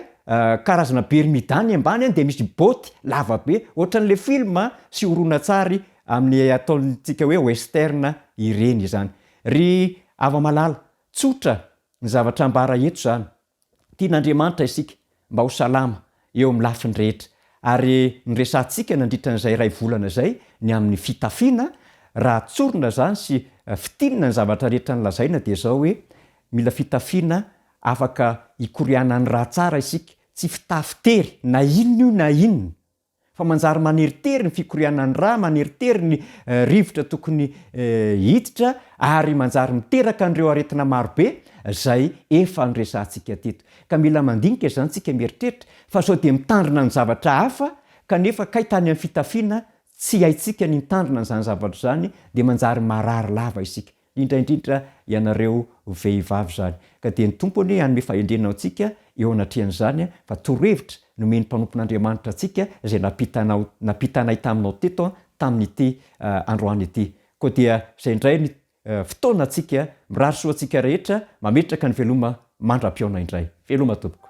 karazana bermuda ny ambany dia misy botte lava be ohatran'ilay film sy horonantsary amin'ny ataontsika hoe western ireny izany. Ry hava-malala, tsotra ny zavatra ambara eto izany. Tian'Andriamanitra isika mba ho salama eo amin'ny lafiny rehetra. Ary noresahantsika nandritra an'izay iray volana izay ny amin'ny fitafiana, raha tsorina izany sy fintinina ny zavatra rehetra nolazaina dia izao hoe, mila fitafiana afaka hikorianan'ny rà tsara isika, tsy fitafy tery na inona io na inona. Fa manjary maneritery ny fikorianan'ny rà, maneritery ny rivotra tokony hiditra ary manjary miteraka an'ireo aretina marobe izay efa noresahantsika teto. Ka mila mandinika izany tsika mieritreritra fa sao dia mitandrina ny zavatra hafa kanefa kay tany amin'ny fitafiana tsy haintsika ny mitandrina an'izany zavatra izany dia manjary marary lava isika. Indrindra indrindra ianareo vehivavy izany. Ka dia ny Tompo anie hanome fahendrena antsika eo anatrehan'izany fa torohevitra nomen'ny mpanompon'Andriamanitra antsika izay nampitanao nampitanay taminao teto tamin'ity androany ity. Koa dia izay indray ny fotoana antsika, mirary soa antsika rehetra, mametraka ny veloma mandra-pihaona indray. Veloma tompoko.